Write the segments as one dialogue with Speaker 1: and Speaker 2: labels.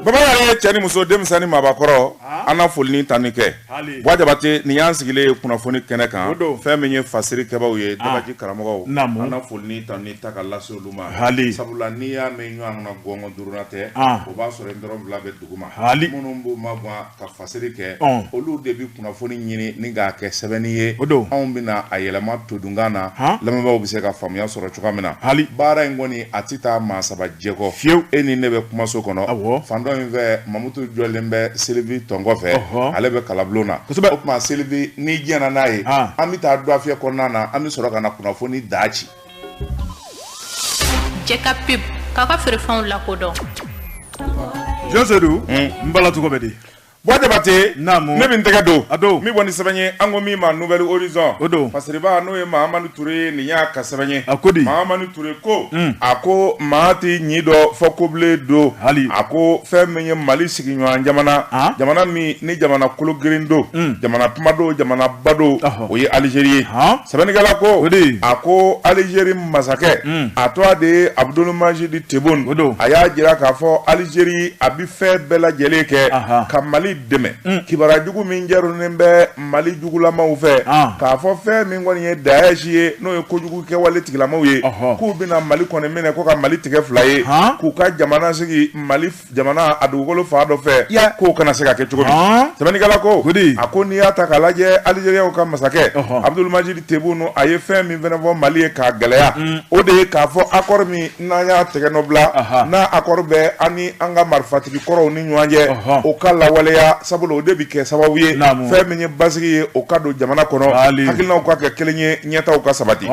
Speaker 1: Baba yɛrɛ ye cɛ ni muso, denmisɛn ni maabakɔrɔ, an na foli ni tanni kɛ. Buwa Jabate, nin y'an sigilen ye kunnafoni kɛnɛ kan. Fɛn min ye fasiri kɛbaaw ye, dabaji karamɔgɔw, an na foli ni tanni ta ka lase olu ma, sabula n'i y'a mɛn ɲɔgɔn na gɔngɔn duruna tɛ, o b'a sɔrɔ n dɔrɔn fila bɛ dugu ma. Minnu b'u ma ka fasiri kɛ, olu de bɛ kunnafoni ɲini ni k'a kɛ sɛbɛnni ye.
Speaker 2: O don.
Speaker 1: Anw bɛna a yɛlɛma todunkan na, lamɛnbaaw bɛ se ka faamuya sɔrɔ cogoya min na. Baara in kɔni, a tɛ taa maa saba jɛ kɔ
Speaker 2: fiyewu.
Speaker 1: E ni ne bɛ kumaso kɔnɔ fan dɔ in fɛ, Mamutu jɔlen bɛ Selibi tɔn kɔfɛ, ale bɛ kalabulon na.
Speaker 2: Kosɛbɛ.
Speaker 1: O tuma Selibi, n'i jɛnna n'a ye, an bɛ taa dɔfiyɛ kɔnɔna na, an bɛ sɔrɔ ka na kunnafoni da ci.
Speaker 3: Jɛ ka pub k'a ka feerefɛnw lakodɔn.
Speaker 2: Sedu, n bala, tɔgɔ bɛ di?
Speaker 1: Buwa Jabate,
Speaker 2: Naamu.
Speaker 1: Ne bɛ n tɛgɛ don
Speaker 2: A don.
Speaker 1: Min bɔ ni sɛbɛn ye, an ko min ma Nouvel Horizon.
Speaker 2: O don.
Speaker 1: Fasiriba, n'o ye Mahamani Ture ye, nin y'a ka sɛbɛn ye.
Speaker 2: A ko di?
Speaker 1: Mahamani Ture ko, a ko maa tɛ ɲi dɔn fɔ kobilen don.
Speaker 2: Hali.
Speaker 1: A ko fɛn min ye Mali sigiɲɔgɔn jamana, jamana min ni jamana kolo girin don, jamana kuma don, jamana ba don, o ye Alizeri ye. Sɛbɛnnikɛla ko,
Speaker 2: O de.
Speaker 1: A ko Alizeri masakɛ, a tɔgɔ de ye Abudulmajidi Tebboune.
Speaker 2: O don.
Speaker 1: A y'a jira k'a fɔ Alizeri a bɛ fɛn bɛɛ lajɛlen kɛ ka Mali dɛmɛ. Kibaruya jugu min jɛrunnen bɛ Mali jugulamaw fɛ, k'a fɔ fɛn min kɔni ye Daesh ye, n'o ye kojugu kɛwale tigilamaw ye, k'u bɛna Mali kɔni minɛ ko ka Mali tigɛ fila ye, k'u ka jamana sigi Mali jamana a dugukolo fan dɔ fɛ, k'o kana se ka kɛ cogo min. Sɛbɛnnikɛla ko, a ko n'i y'a ta k'a lajɛ, Alizeriyaw ka masakɛ Abudulmajidi Tebboune, a ye fɛn min fana fɔ Mali ye k'a gɛlɛya, o de ye k'a fɔ accord min n'an y'a tɛgɛ nɔ bila n'a accord bɛ an ni an ka marifatigi kɔrɔw ni ɲɔgɔn cɛ, o ka lawaleya, sabula o de bɛ kɛ sababu ye fɛn min ye basigi ye, o ka don jamana kɔnɔ, hakilinaw ka kɛ kelen ye, ɲɛtaaw ka sabati.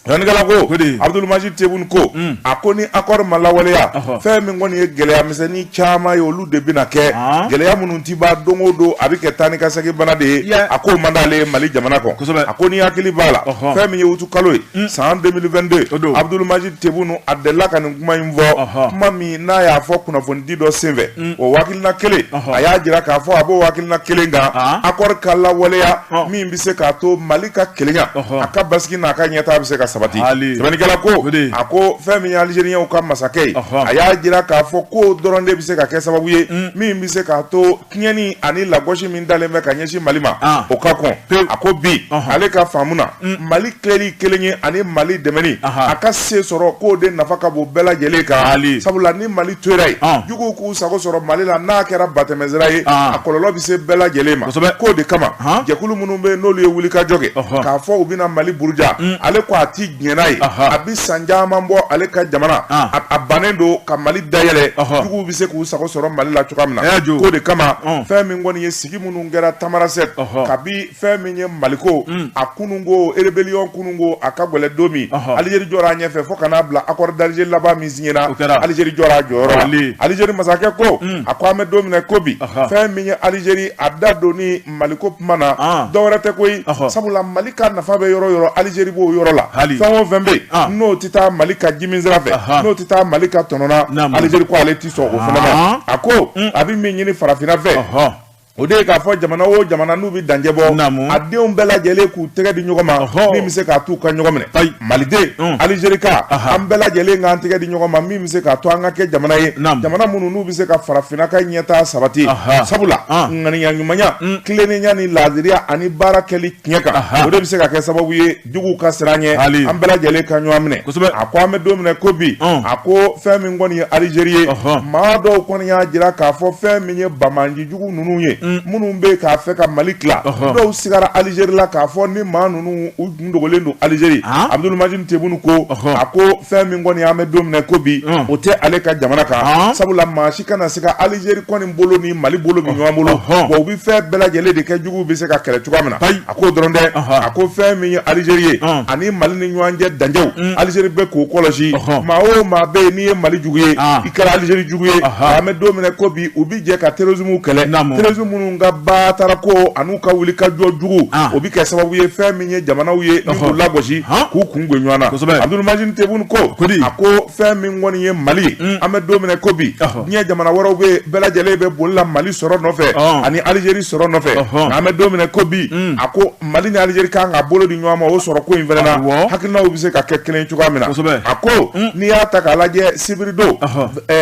Speaker 1: Sɛbɛnnikɛla ko, Abudulmajidi Tebboune ko, a ko ni accord ma lawaleya, fɛn min kɔni ye gɛlɛya misɛnnin caman ye, olu de bɛna kɛ gɛlɛya minnu ti ban don o don, a bɛ kɛ taa ni ka segin bana de ye. A k'o man d'ale ye Mali jamana kɔ. A ko n'i hakili b'a la, fɛn min ye utu kalo ye san 2022, Abudulmajidi Tebboune a delila ka nin kuma in fɔ, kuma min n'a y'a fɔ kunnafonidi dɔ senfɛ. O hakilina kelen, a y'a jira k'a fɔ a b'o hakilina kelen kan, accord ka lawaleya min bɛ se k'a to Mali ka kelenya, a ka basigi n'a ka ɲɛtaa bɛ se ka sabati. Sɛbɛnnikɛla ko, a ko fɛn min ye Alizeriyaw ka masakɛ ye, a y'a jira k'a fɔ ko dɔrɔn de bɛ se ka kɛ sababu ye min bɛ se k'a to tiɲɛni ani lagosi min dalen bɛ ka ɲɛsin Mali ma, o ka kɔn. A ko bi, ale ka faamu na, Mali tilali kelen ye ani Mali dɛmɛni a ka se sɔrɔ, k'o de nafa ka bon bɛɛ lajɛlen kan, sabula ni Mali tora yen, juguw k'u sago sɔrɔ Mali la, n'a kɛra batɛmɛsira ye, a kɔlɔlɔ bɛ se bɛɛ lajɛlen ma. K'o de kama, jɛkulu minnu bɛ yen n'olu ye wulikajɔ kɛ k'a fɔ u bɛna Mali buruja, ale ko a ti diɲɛ n'a ye. A bɛ san caman bɔ, ale ka jamana a bannen don ka Mali dayɛlɛ, juguw bɛ se k'u sago sɔrɔ Mali la cogoya min na. K'o de kama, fɛn min kɔni ye sigi minnu kɛra Tamarasɛti, kabi fɛn min ye Maliko a kununko, rébellion kununko, a ka gɛlɛn don min, Alizeri jɔra a ɲɛfɛ, fo ka n'a bila accord d'Alger laban min signera, Alizeri jɔra a jɔyɔrɔ la. Alizeri masakɛ ko, a ko an bɛ don min na ko bi, fɛn min ye Alizeri a da don ni Maliko kuma na, dɔwɛrɛ tɛ koyi, sabula Mali ka nafa bɛ yɔrɔ yɔrɔ, Alizeri b'o yɔrɔ la. Fɛn o fɛn bɛ yen n'o tɛ taa Mali ka jimi sira fɛ, n'o tɛ taa Mali ka tɔnɔ na, Alizeri ko ale tɛ sɔn o fana ma. A ko a bɛ min ɲini farafinna fɛ, o de ye k'a fɔ jamana o jamana n'u bɛ dancɛ bɔ, a denw bɛɛ lajɛlen k'u tɛgɛ di ɲɔgɔn ma, min bɛ se k'a t'u ka ɲɔgɔn minɛ. Maliden, Alizerika, an bɛɛ lajɛlen k'an tɛgɛ di ɲɔgɔn ma, min bɛ se k'a to an ka kɛ jamana ye, jamana minnu n'u bɛ se ka farafinna ka ɲɛtaa sabati, sabula ŋaniya ɲumanya, tilennenya ni laadiriya ani baara kɛli tiɲɛ kan, o de bɛ se ka kɛ sababu ye juguw ka siran ɲɛ, an bɛɛ lajɛlen ka ɲɔgɔn minɛ. A ko an bɛ don min na ko bi, a ko fɛn min kɔni ye Alizeri ye, maa dɔw kɔni y'a jira k'a fɔ fɛn min ye banbaanci jugu ninnu ye, minnu bɛ k'a fɛ ka Mali tila, dɔw sigara Alizeri la k'a fɔ ni maa ninnu u tun dogolen don Alizeri. Abudulmajidi Tebboune ko, a ko fɛn min kɔni an bɛ don min na ko bi, o tɛ ale ka jamana kan, sabula maa si kana se ka Alizeri kɔni bolo ni Mali bolo bɛ ɲɔgɔn bolo, wa u bɛ fɛn bɛɛ lajɛlen de kɛ juguw bɛ se ka kɛlɛ cogoya min na. A k'o dɔrɔn tɛ, a ko fɛn min ye Alizeri ye ani Mali ni ɲɔgɔn cɛ dancɛw, Alizeri bɛ k'o kɔlɔsi. Maa o maa bɛ yen n'i ye Mali jugu ye, i kɛra Alizeri jugu ye. An bɛ don min na ko bi, u bɛ jɛ ka terrorisme kɛlɛ, terrorisme minnu ka baatara ko an'u ka wuli ka jɔ jugu o bɛ kɛ sababu ye fɛn min ye jamanaw ye ni k'u lagosi k'u kun gwen ɲɔgɔn na. Abdulmajid Tebboune ko a ko fɛn min kɔni ye Mali an bɛ don min na ko bi diɲɛ jamana wɛrɛw bɛ bɛɛ lajɛlen bɛ boli la Mali sɔrɔ nɔfɛ ani Algérie sɔrɔ nɔfɛ, nka an bɛ don min na ko bi a ko Mali ni Algérie kan ka bolo di ɲɔgɔn ma o sɔrɔ ko in fana na, hakilinaw bɛ se ka kɛ kelen cogoya min na. A ko n'i y'a ta k'a lajɛ sibiri don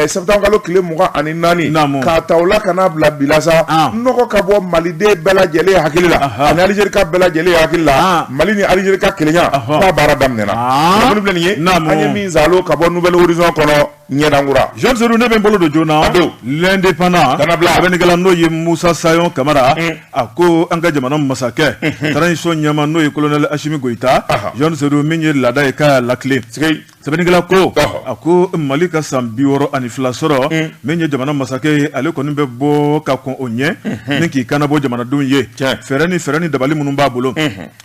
Speaker 1: septembre kalo tile 24 k'a ta o la ka n'a bila bi la sa, nɔgɔ ka bɔ Maliden bɛɛ lajɛlen hakili la ani Algérie ka bɛɛ lajɛlen hakili la, Mali ni Algérie ka kelenya k'a baara daminɛna. Kunnafoni filɛ nin ye an ye min zalo ka bɔ Nouvel Horizon kɔnɔ ɲɛdankura.
Speaker 2: Jean Seydou, ne bɛ n bolo don joona l'Indépendant sɛbɛnnikɛla n'o ye Musa Sayon Kamara, a ko an ka jamana masakɛ transition ɲɛmaa n'o ye colonel Assimi Goïta, Jean Seydou, min ye laada ye k'a latilen. Sɛbɛnnikɛla ko a ko Mali ka san 62 sɔrɔ, min ye jamana masakɛ ye, ale kɔni bɛ bɔ ka kɔn o ɲɛ ni k'i kana bɔ jamanadenw ye fɛɛrɛ ni dabali minnu b'a bolo,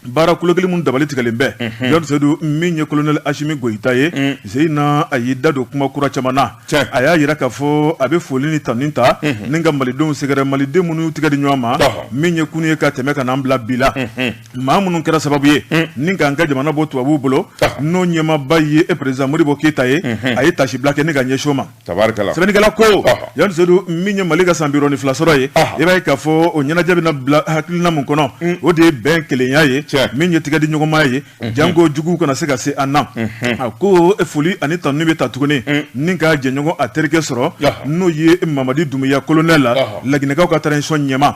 Speaker 2: baara kolokili minnu dabali tigɛlen bɛ. Jean Seydou, min ye colonel Assimi Goïta ye, Zeyina a y'i da don kuma kura caman na. A y'a jira k'a fɔ a bɛ foli ni tanuni ta ni ka malidenw sɛgɛrɛ, maliden minnu y'u tigɛ di ɲɔgɔn ma, min ye kunu ye ka tɛmɛ ka n'an bila bi la, maa minnu kɛra sababu ye ni k'an ka jamana bɔ tubabuw bolo, n'o ɲɛmaaba ye e président Modibo Keyita ye, a ye tasibila kɛ ni ka ɲɛsin o ma. Sɛbɛnnikɛla ko Jean Seydou, min ye Mali ka san 62 sɔrɔ ye, i b'a ye k'a fɔ o ɲɛnajɛ bɛna bila hakilina mun kɔnɔ, o de ye bɛn kelenya ye, min ye tigɛ di ɲɔgɔnma ye, janko juguw kana se ka se an na. A ko foli ani tanuni bɛ ta tuguni ni ka jɛɲɔgɔn a terikɛ sɔrɔ, n'o ye Mamadi Doumbouya colonel la, Laginɛkaw ka transition ɲɛmaa,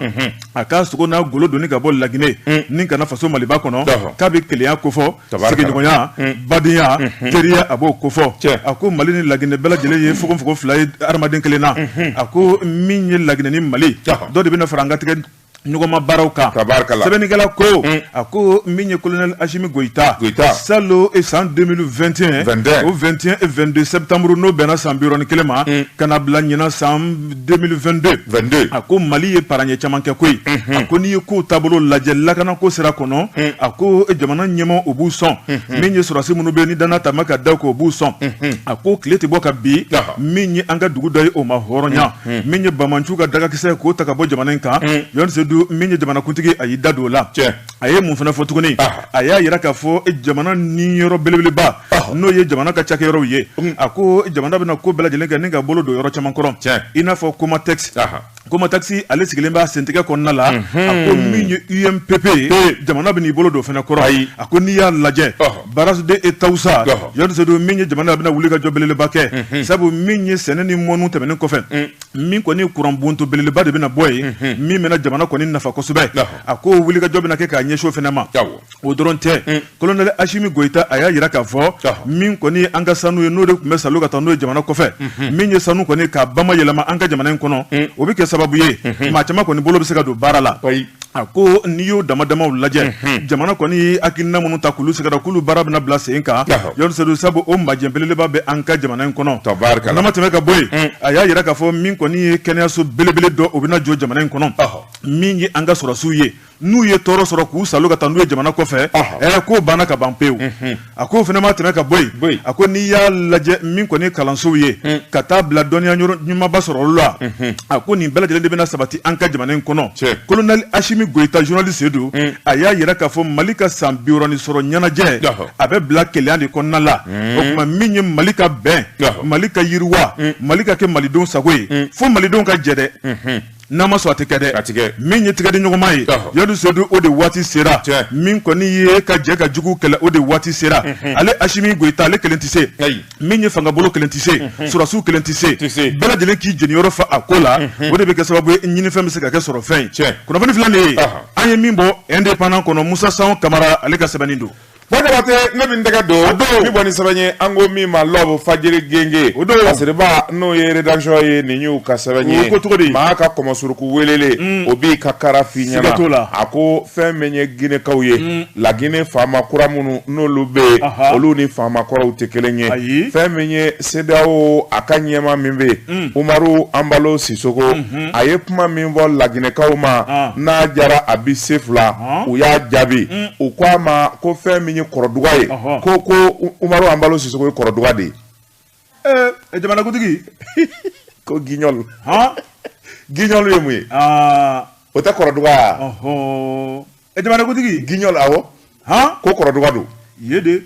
Speaker 2: a ka sogo n'a golo donni ka bɔ Laginɛ ni kana faso Maliba kɔnɔ, k'a bɛ kelenya kofɔ, sigiɲɔgɔnya, badenya, teriya, a b'o kofɔ. A ko Mali ni Laginɛ bɛɛ lajɛlen ye fogonfogon fila ye hadamaden kelen na. A ko min ye Laginɛ ni Mali, dɔ de bɛna fara an ka tigɛ ɲɔgɔnma baaraw kan. Sɛbɛnnikɛla ko a ko min ye colonel Assimi Goïta salo san 2021 o 21 et 22 septembre, n'o bɛnna san 61 ma, ka na bila ɲinan san 2022, a ko Mali ye paraɲɛ caman kɛ koyi. A ko n'i ye kow taabolo lajɛ lakanako sira kɔnɔ, a ko jamana ɲɛmaaw o b'u sɔn, min ye sɔrɔdasi minnu bɛ ni danna tama ka da o b'u sɔn. A ko tile tɛ bɔ ka bi, min ye an ka dugu dɔ ye o ma hɔrɔnya, min ye banbaanciw ka dagakisɛ k'o ta ka bɔ jamana in kan. Jean Seydou, min ye jamanakuntigi, a y'i da don o la. A ye mun fana fɔ tuguni? A y'a jira k'a fɔ jamana ni yɔrɔ belebeleba, n'o ye jamana ka cakɛyɔrɔw ye, a ko jamana bɛna ko bɛɛ lajɛlen kɛ ni ka bolo don yɔrɔ caman kɔrɔ, i n'a fɔ Comatex. Comatex ale sigilen b'a sentigɛ kɔnɔna la. A ko min ye UMPP ye, jamana bɛn'i bolo don fana kɔrɔ. A ko n'i y'a lajɛ barrage de Taoussa, Jean Seydou, min ye jamana bɛna wuli ka jɔ belebeleba kɛ, sabu min ye sɛnɛ ni mɔniw tɛmɛnen kɔfɛ, min kɔni kuran bonto belebeleba de bɛna bɔ yen, min bɛna jamana kɔni nafa kosɛbɛ. A ko wuli ka jɔ bɛna kɛ k'a ɲɛsin o fana ma. O dɔrɔn tɛ, colonel Assimi Goïta a y'a jira k'a fɔ min kɔni an ka sanu ye, n'o de tun bɛ salo ka taa n'o ye jamana kɔfɛ, min ye sanu kɔni k'a bama yɛlɛma an ka jamana in kɔnɔ, o bɛ kɛ sababu ye maa caman kɔni bolo bɛ se ka don baara la. A ko n'i y'o dama damaw lajɛ, jamana kɔni hakilina minnu ta k'olu sɛgɛrɛ, k'olu baara bɛna bila sen kan, Jean Seydou, sabu o majɛ belebeleba bɛ an ka jamana in kɔnɔ. N'a ma tɛmɛ ka bɔ yen, a y'a jira k'a fɔ min kɔni ye kɛnɛyaso belebele dɔ, o bɛna jɔ jamana in kɔnɔ, min ye an ka sɔrɔdasiw ye, n'u ye tɔɔrɔ sɔrɔ k'u salo ka taa n'u ye jamana kɔfɛ, k'o banna ka ban pewu. A ko fana ma tɛmɛ ka bɔ yen, a ko n'i y'a lajɛ min kɔni kalansow ye ka taa bila dɔnniya ɲumanba sɔrɔ olu la, a ko nin bɛɛ lajɛlen de bɛna sabati an ka jamana in kɔnɔ. Colonel Assimi Goïta, journaliste Seydou, a y'a jira k'a fɔ Mali ka san 60 sɔrɔ ɲɛnajɛ, a bɛ bila kelenya de kɔnɔna la. O tuma min ye Mali ka bɛn, Mali ka yiriwa, Mali ka kɛ malidenw sago ye, fo malidenw ka jɛ dɛ. N'a ma sɔn a tɛ kɛ dɛ. Min ye tigɛ di ɲɔgɔnma ye, Jean Seydou, o de waati sera. Min kɔni ye ka jɛ ka jugu kɛlɛ, o de waati sera. Ale Assimi Goïta, ale kelen tɛ se, min ye fangabolo kelen tɛ se, sɔrɔdasiw kelen tɛ se, bɛɛ lajɛlen k'i jeniyɔrɔ fa a ko la, o de bɛ kɛ sababu ye ɲinifɛn bɛ se ka kɛ sɔrɔ fɛn ye. Kunnafoni filɛ nin ye, an ye min bɔ Indépendant kɔnɔ, Musa Sayon Kamara ale ka sɛbɛnni don.
Speaker 1: Jabate, ne bɛ n tɛgɛ don min bɔ ni sɛbɛn ye, an ko min ma Lɔbu Fajiri Genge,
Speaker 2: o don
Speaker 1: Kasiriba, n'o ye rédaction ye, nin y'u ka sɛbɛn ye.
Speaker 2: Ko cogo di?
Speaker 1: Maa ka kɔmɔsuruku welelen, o b'i ka kara f'i ɲɛna. A ko fɛn min ye Ginekaw ye, Laginɛ faama kura minnu n'olu bɛ yen, olu ni faama kɔrɔw tɛ kelen ye. Fɛn min ye CEDEAO a ka ɲɛmaa min bɛ yen, Umaru Anbalo Sisoko, a ye kuma min fɔ Laginɛkaw ma, n'a jara a bɛ se fila, u y'a jaabi, u ko a ma ko fɛn min ye kɔrɔduga ye, ko Umaru Anbalo Sisoko ye kɔrɔduga de ye.
Speaker 2: Jamanakuntigi
Speaker 1: ko guignol. Guignol ye mun ye? O tɛ kɔrɔduga ya?
Speaker 2: Ɔhɔ, e jamanakuntigi.
Speaker 1: Guignol, awɔ.
Speaker 2: Han?
Speaker 1: Ko kɔrɔduga don.
Speaker 2: Ye de.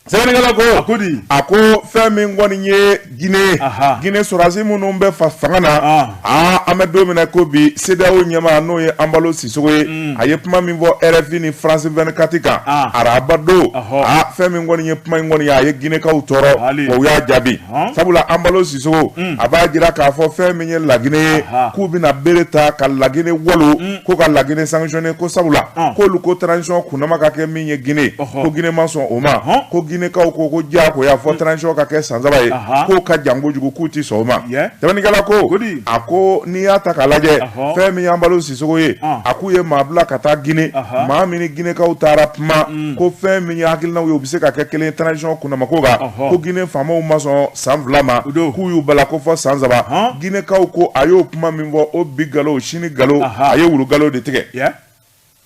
Speaker 1: Sɛbɛnnikɛla ko,
Speaker 2: a ko di?
Speaker 1: A ko fɛn min kɔni ye Guinée, Guinée sɔrɔdasi minnu bɛ fanga na, aa, an bɛ don min na ko bi, CEDEAO ɲɛmaa, n'o ye Anbalo Sisoko ye, a ye kuma min fɔ RFI ni France 24 kan araba don, aa, fɛn min kɔni ye kuma in kɔni ye, a ye Guinékaw tɔɔrɔ, wa u y'a jaabi, sabula Anbalo Sisoko a b'a jira k'a fɔ fɛn min ye Laginɛ ye, k'u bɛna bere ta ka Laginɛ walo, ko ka Laginɛ sanctionner, ko sabula k'olu ko transition kunnama ka kɛ min ye Guinée, ko Guinée ma sɔn o ma, ko Guinékaw ko diyagoya fɔ transition ka kɛ san 3 ye, k'o ka jan kojugu, k'u tɛ sɔn o ma. Sɛbɛnnikɛla ko, a ko n'i y'a ta k'a lajɛ, fɛn min y'Anbalo Sisoko ye, a k'u ye maa bila ka taa Guinée, maa min ni Guinékaw taara kuma, ko fɛn min ye hakilinaw ye, u bɛ se ka kɛ kelen transition kunnamako kan, ko Guinée faamaw ma sɔn san 2 ma, k'u y'u bala ko fɔ san 3. Guinékaw ko a y'o kuma min fɔ, o bi galo, sini galo, a ye wulu galo de tigɛ.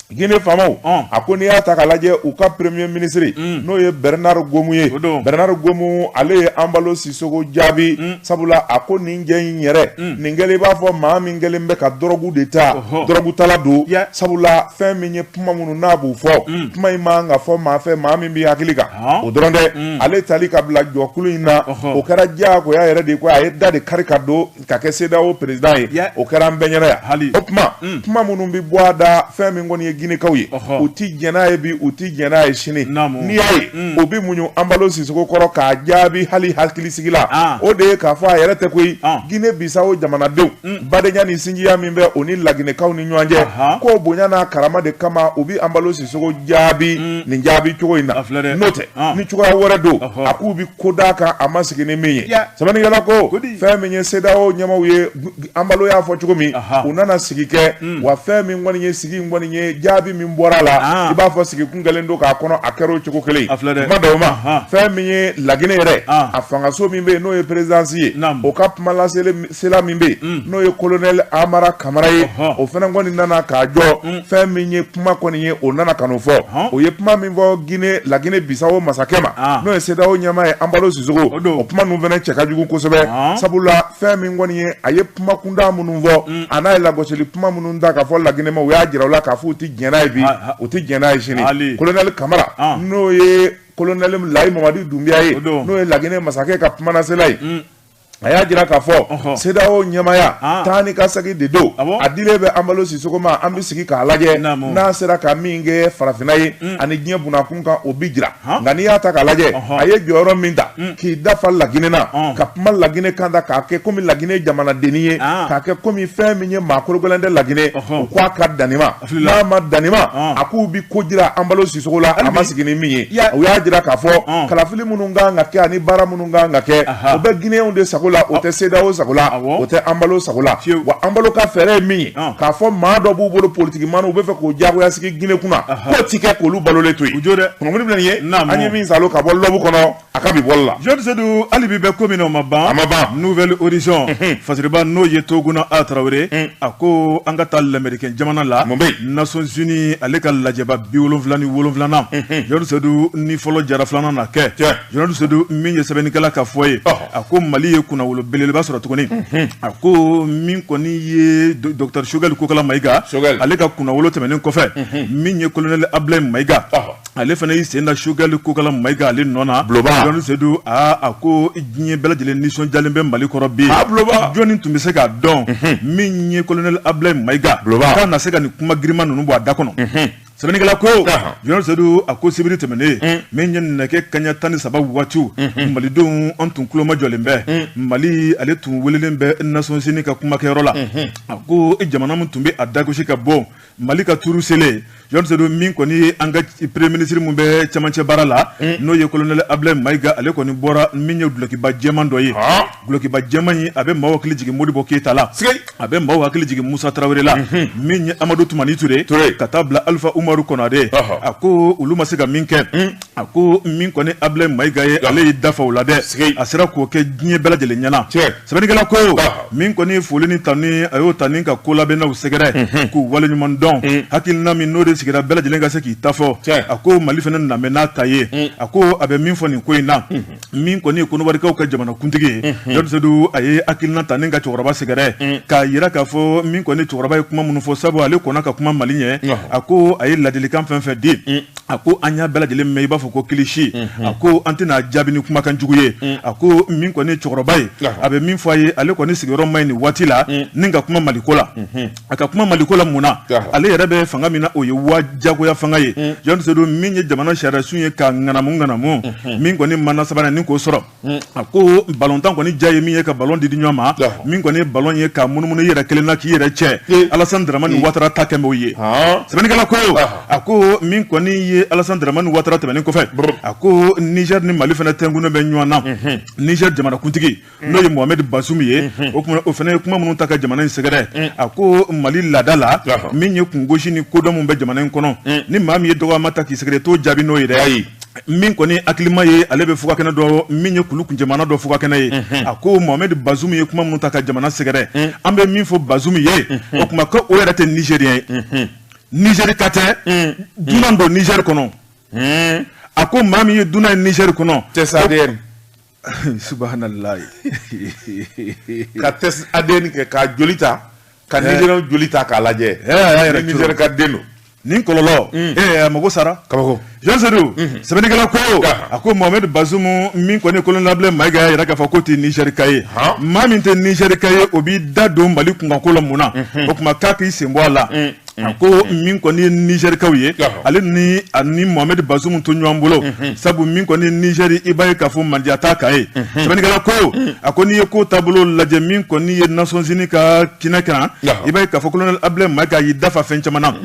Speaker 1: Guinée faamaw, a ko n'i y'a ta k'a lajɛ, u ka premier ministre, n'o ye Bernard Gomu ye, Bernard Gomu, ale ye Anbalo Sisoko jaabi, sabula a ko nin jɛ in yɛrɛ, nin kɛlen i b'a fɔ maa min kɛlen bɛ ka dɔrɔgu de ta, dɔrɔgutala don, sabula fɛn min ye kuma minnu n'a b'u fɔ, kuma in man ka fɔ maa fɛ, maa min b'i hakili kan, o dɔrɔn tɛ, ale tali ka bila jɔkulu in na, o kɛra diyagoya yɛrɛ de ye, ko a ye da de kari ka don ka kɛ CEDEAO président ye, o kɛra an bɛɛ ɲɛna yan. O kuma minnu bɛ bɔ a da, fɛn min kɔni ye Guinékaw ye, u ti jɛn n'a ye bi, u ti jɛn n'a ye sini. N'i y'a ye o bɛ muɲu Anbalo Sisoko kɔrɔ k'a jaabi hali hakilisigi la, o de ye k'a fɔ a yɛrɛ tɛ koyi, Guinée Bissau jamanadenw badenya ni sinjiya min bɛ o ni Laginɛkaw ni ɲɔgɔn cɛ, k'o bonya n'a karama de kama u bɛ Anbalo Sisoko jaabi nin jaabi cogo in na. N'o tɛ, ni cogoya wɛrɛ don, a k'u bɛ ko d'a kan a ma sigi ni min ye. Sɛbɛnnikɛla ko fɛn min ye CEDEAO ɲɛmaaw ye, Anbalo y'a fɔ cogo min, u nana sigi kɛ, wa fɛn min kɔni ye sigi in kɔni ye, jaabi min bɔra a la, i b'a fɔ sigi kun kɛlen don k'a kɔnɔ, a kɛra o cogo kelen. Kuma dɔw ma, fɛn min ye Laginɛ yɛrɛ, a fangaso min bɛ yen n'o ye présidence ye, o ka kuma lasela min bɛ yen n'o ye colonel Amara Kamara ye, o fana kɔni nana k'a jɔ, fɛn min ye kuma kɔni ye, o nana ka n'o fɔ. O ye kuma min fɔ Guinée, Laginɛ Bissau masakɛ ma, n'o ye CEDEAO ɲɛmaa ye Anbalo Sisoko, o kuma ninnu fana cɛ ka jugu kosɛbɛ, sabula fɛn min kɔni ye, a ye kuma kunda minnu fɔ, a n'a ye lagosili kuma minnu ta k'a fɔ Laginɛ ma, u y'a jira u la k'a fɔ u tɛ jɛn n'a ye bi, u tɛ jɛn n'a ye sini. Colonel Kamara, n'o ye colonel Layi Mamadi Dunbiya ye, n'o ye Laginɛ masakɛ ka kumanasela ye, a y'a jira k'a fɔ CEDEAO ɲɛmaaya taa ni ka segin de don, a dilen bɛ Anbalo Sisoko ma, an bɛ sigi k'a lajɛ n'a sera ka min kɛ farafinna ye ani diɲɛ bunakun kan, o bi jira. Nka n'i y'a ta k'a lajɛ, a ye jɔyɔrɔ min ta k'i dafa Laginɛ na, ka kuma Laginɛ kan ta k'a kɛ komi Laginɛ jamanadennin ye, k'a kɛ komi fɛn min ye maa kologɛlɛn tɛ Laginɛ, u k'a ka danni ma, n'a ma danni ma, a k'u bi ko jira Anbalo Sisoko la, a ma sigi ni min ye. U y'a jira k'a fɔ kalafili minnu kan ka kɛ ani baara minnu kan ka kɛ, o bɛ Guinéenw de sago la, o tɛ CEDEAO sago la, o tɛ Anbalo sago la. Wa Anbalo ka fɛɛrɛ ye min ye, k'a fɔ maa dɔ b'u bolo politiki maa, u bɛ fɛ k'o diyagoya sigi Guinée kunna, k'o ti kɛ k'olu balolen to yen. Kunnafoni filɛ nin ye, an ye min salo ka bɔ lɔbu kɔnɔ, a ka bi bɔli la.
Speaker 2: Jean Seydou, hali bi bɛ ko min na, o ma ban.
Speaker 1: A ma ban.
Speaker 2: Nouvel Horizon Fasiriba, n'o ye Toguna A Tarawele, a ko an ka taa lamɛrikɛn jamana la.
Speaker 1: Mun bɛ yen?
Speaker 2: Nations Unies ale ka lajɛba 77nan, Jean Seydou, ni fɔlɔ jara, filanan na kɛ. Jean Seydou, min ye sɛbɛnnikɛla ka fɔ ye, a ko Mali ye kunnawolo belebeleba sɔrɔ tuguni. A ko min kɔni ye docteur Choguel Kokala Mayiga, ale ka kunnawolo tɛmɛnen kɔfɛ, min ye colonel Ablaye Mayiga, ale fana y'i sen da Choguel Kokala Mayiga ale nɔ na. Jean Seydou, a ko diɲɛ bɛɛ lajɛlen nisɔndiyalen bɛ Mali kɔrɔ bi. Jɔnni tun bɛ se k'a dɔn min ye colonel Ablaye Mayiga k'a na se ka nin kuma girinman ninnu bɔ a da kɔnɔ? Sɛbɛnnikɛla ko, Jean Seydou, a ko sibiri tɛmɛnen min ye nɛgɛ kaɲa 13 waatiw, malidenw an tun tuloma jɔlen bɛ. Mali ale tun welelen bɛ Nations Unies ka kumakɛyɔrɔ la. A ko jamana min tun bɛ a dagosi ka bɔ Mali ka turu selen, Jean Seydou, min kɔni ye an ka premier ministre min bɛ cɛmancɛ baara la, n'o ye colonel Ablaye Mayiga, ale kɔni bɔra min ye dulokiba jɛman dɔ ye. Dulokiba jɛman in, a bɛ maaw hakili jigin Modibo Keyita la, a bɛ maaw hakili jigin Musa Tarawele la, min ye Amadu Tumani Ture, ka taa bila Alpha Umaru Umaru Konare, a ko olu ma se ka min kɛ, a ko min kɔni Ablaye Mayiga ye, ale y'i dafa o la dɛ, a sera k'o kɛ diɲɛ bɛɛ lajɛlen ɲɛna. Sɛbɛnnikɛla ko min kɔni foli ni tanu, a y'o ta ni ka kolabɛnnaw sɛgɛrɛ k'u waleɲuman dɔn, hakilina min n'o de sigira bɛɛ lajɛlen ka se k'i ta fɔ. A ko Mali fana namɛ n'a ta ye. A ko a bɛ min fɔ nin ko in na, min kɔni ye Kɔnɔwarikaw ka jamanakuntigi ye, John Seydou, a ye hakilina ta ni ka cɛkɔrɔba sɛgɛrɛ k'a yira k'a fɔ min kɔni cɛkɔrɔba ye kuma minnu fɔ, sabu ale kɔnna ka kuma Mali ɲɛ. A ko a ye ladilikan fɛn fɛn di, a ko an y'a bɛɛ lajɛlen mɛn i b'a fɔ ko kilisi. A ko an tɛna jaabi ni kumakan jugu ye. A ko min kɔni cɛkɔrɔba ye, a bɛ min fɔ a ye, ale kɔni sigiyɔrɔ ma ɲi nin waati la ni ka kuma Maliko la. A ka kuma Maliko la mun na? Ale yɛrɛ bɛ fanga min na, o ye wa jagoya fanga ye. John Seydou, min ye jamana sariyasun ye ka ŋanamu ŋanamu, min kɔni mana sabanan ni k'o sɔrɔ. A ko balontan kɔni diya ye min ye ka balon di ɲɔgɔn ma, min kɔni ye balon ye ka munumunu i yɛrɛ kelen na k'i yɛrɛ cɛ, Alassane Dramane Ouattara ta kɛmɛ o ye. Sɛbɛnnikɛla ko, a ko min kɔni ye Alassane Dramane Ouattara tɛmɛnen kɔfɛ, a ko Niger ni Mali fana tɛnkunnen bɛ ɲɔgɔn na. Niger jamanakuntigi, n'o ye Mohamed Bazoum ye, o kuma o fana ye kuma minnu ta ka jamana in sɛgɛrɛ. A ko Mali laada la, min ye kungosi ni kodɔn min bɛ jamana in kɔnɔ, ni maa min ye dɔgɔyama ta k'i sɛgɛrɛ, t'o jaabi n'o ye dɛ. Min kɔni hakilima ye, ale bɛ fugakɛnɛ dɔ min ye kulu kuncɛmana dɔ fugakɛnɛ ye. A ko Mohamed Bazoum ye kuma minnu ta ka jamana sɛgɛrɛ, an bɛ min fɔ Bazoum ye, o kuma ko o yɛrɛ tɛ Nigérien ye, Nigéri ka tɛ, dunan don Niger kɔnɔ. A ko maa min ye dunan ye Niger kɔnɔ,
Speaker 1: test ADN.
Speaker 2: Subhanallah.
Speaker 1: Ka test ADN kɛ, ka joli ta, ka Nigérien joli ta k'a lajɛ ni Niger ka den don.
Speaker 2: Nin kɔlɔlɔ, a mago sara.
Speaker 1: Kabako.
Speaker 2: Jean Seydou, sɛbɛnnikɛla ko, a ko Mohamed Bazoum, min kɔni colonel Ablaye Mayiga y'a yira k'a fɔ k'o tɛ Nigérika ye. Maa min tɛ Nigérika ye, o b'i da don Mali kunkanko la mun na? O tuma k'a k'i sen bɔ a la. A ko min kɔni ye Nigérikaw ye, ale ni ani Mohamed Bazoum to ɲɔgɔn bolo, sabu min kɔni ye Niger, i b'a ye k'a fɔ mandiya t'a kan ye. Sɛbɛnnikɛla ko, a ko n'i ye ko taabolo lajɛ, min kɔni ye Nations Unies ka kinɛ kan, i b'a ye k'a fɔ colonel Ablaye Mayiga y'i dafa fɛn caman na.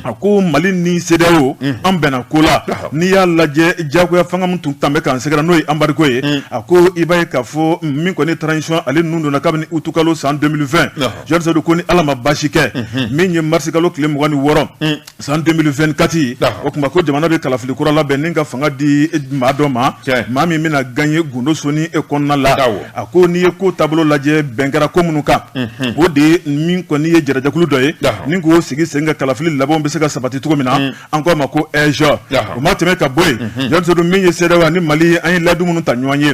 Speaker 2: A ko Mali ni CEDEAO, an bɛnna ko la. N'i y'a lajɛ, diyagoya fanga min tun tan bɛ k'an sɛgɛrɛ, n'o ye embargo ye, a ko i b'a ye k'a fɔ min kɔni transition, ale ninnu donna kabini août kalo san 2020. Jean Seydou ko ni Ala ma baasi kɛ, min ye mars kalo tile 26 san 2024, o tuma ko jamana bɛ kalafili kura labɛn ni ka fanga di maa dɔ ma, maa min bɛna gagner gundo soni e kɔnɔna la. A ko n'i ye ko taabolo lajɛ, bɛn kɛra ko minnu kan, o de ye min kɔni ye jɛrɛjɛkulu dɔ ye ni k'o sigi sen ka kalafili labanw bɛ se ka sabati cogo min na, an k'a ma ko AIGE. O ma tɛmɛ ka bɔ yen, Jean Seydou, min ye CEDEAO ani Mali, an ye layidu minnu ta ɲɔgɔn ye,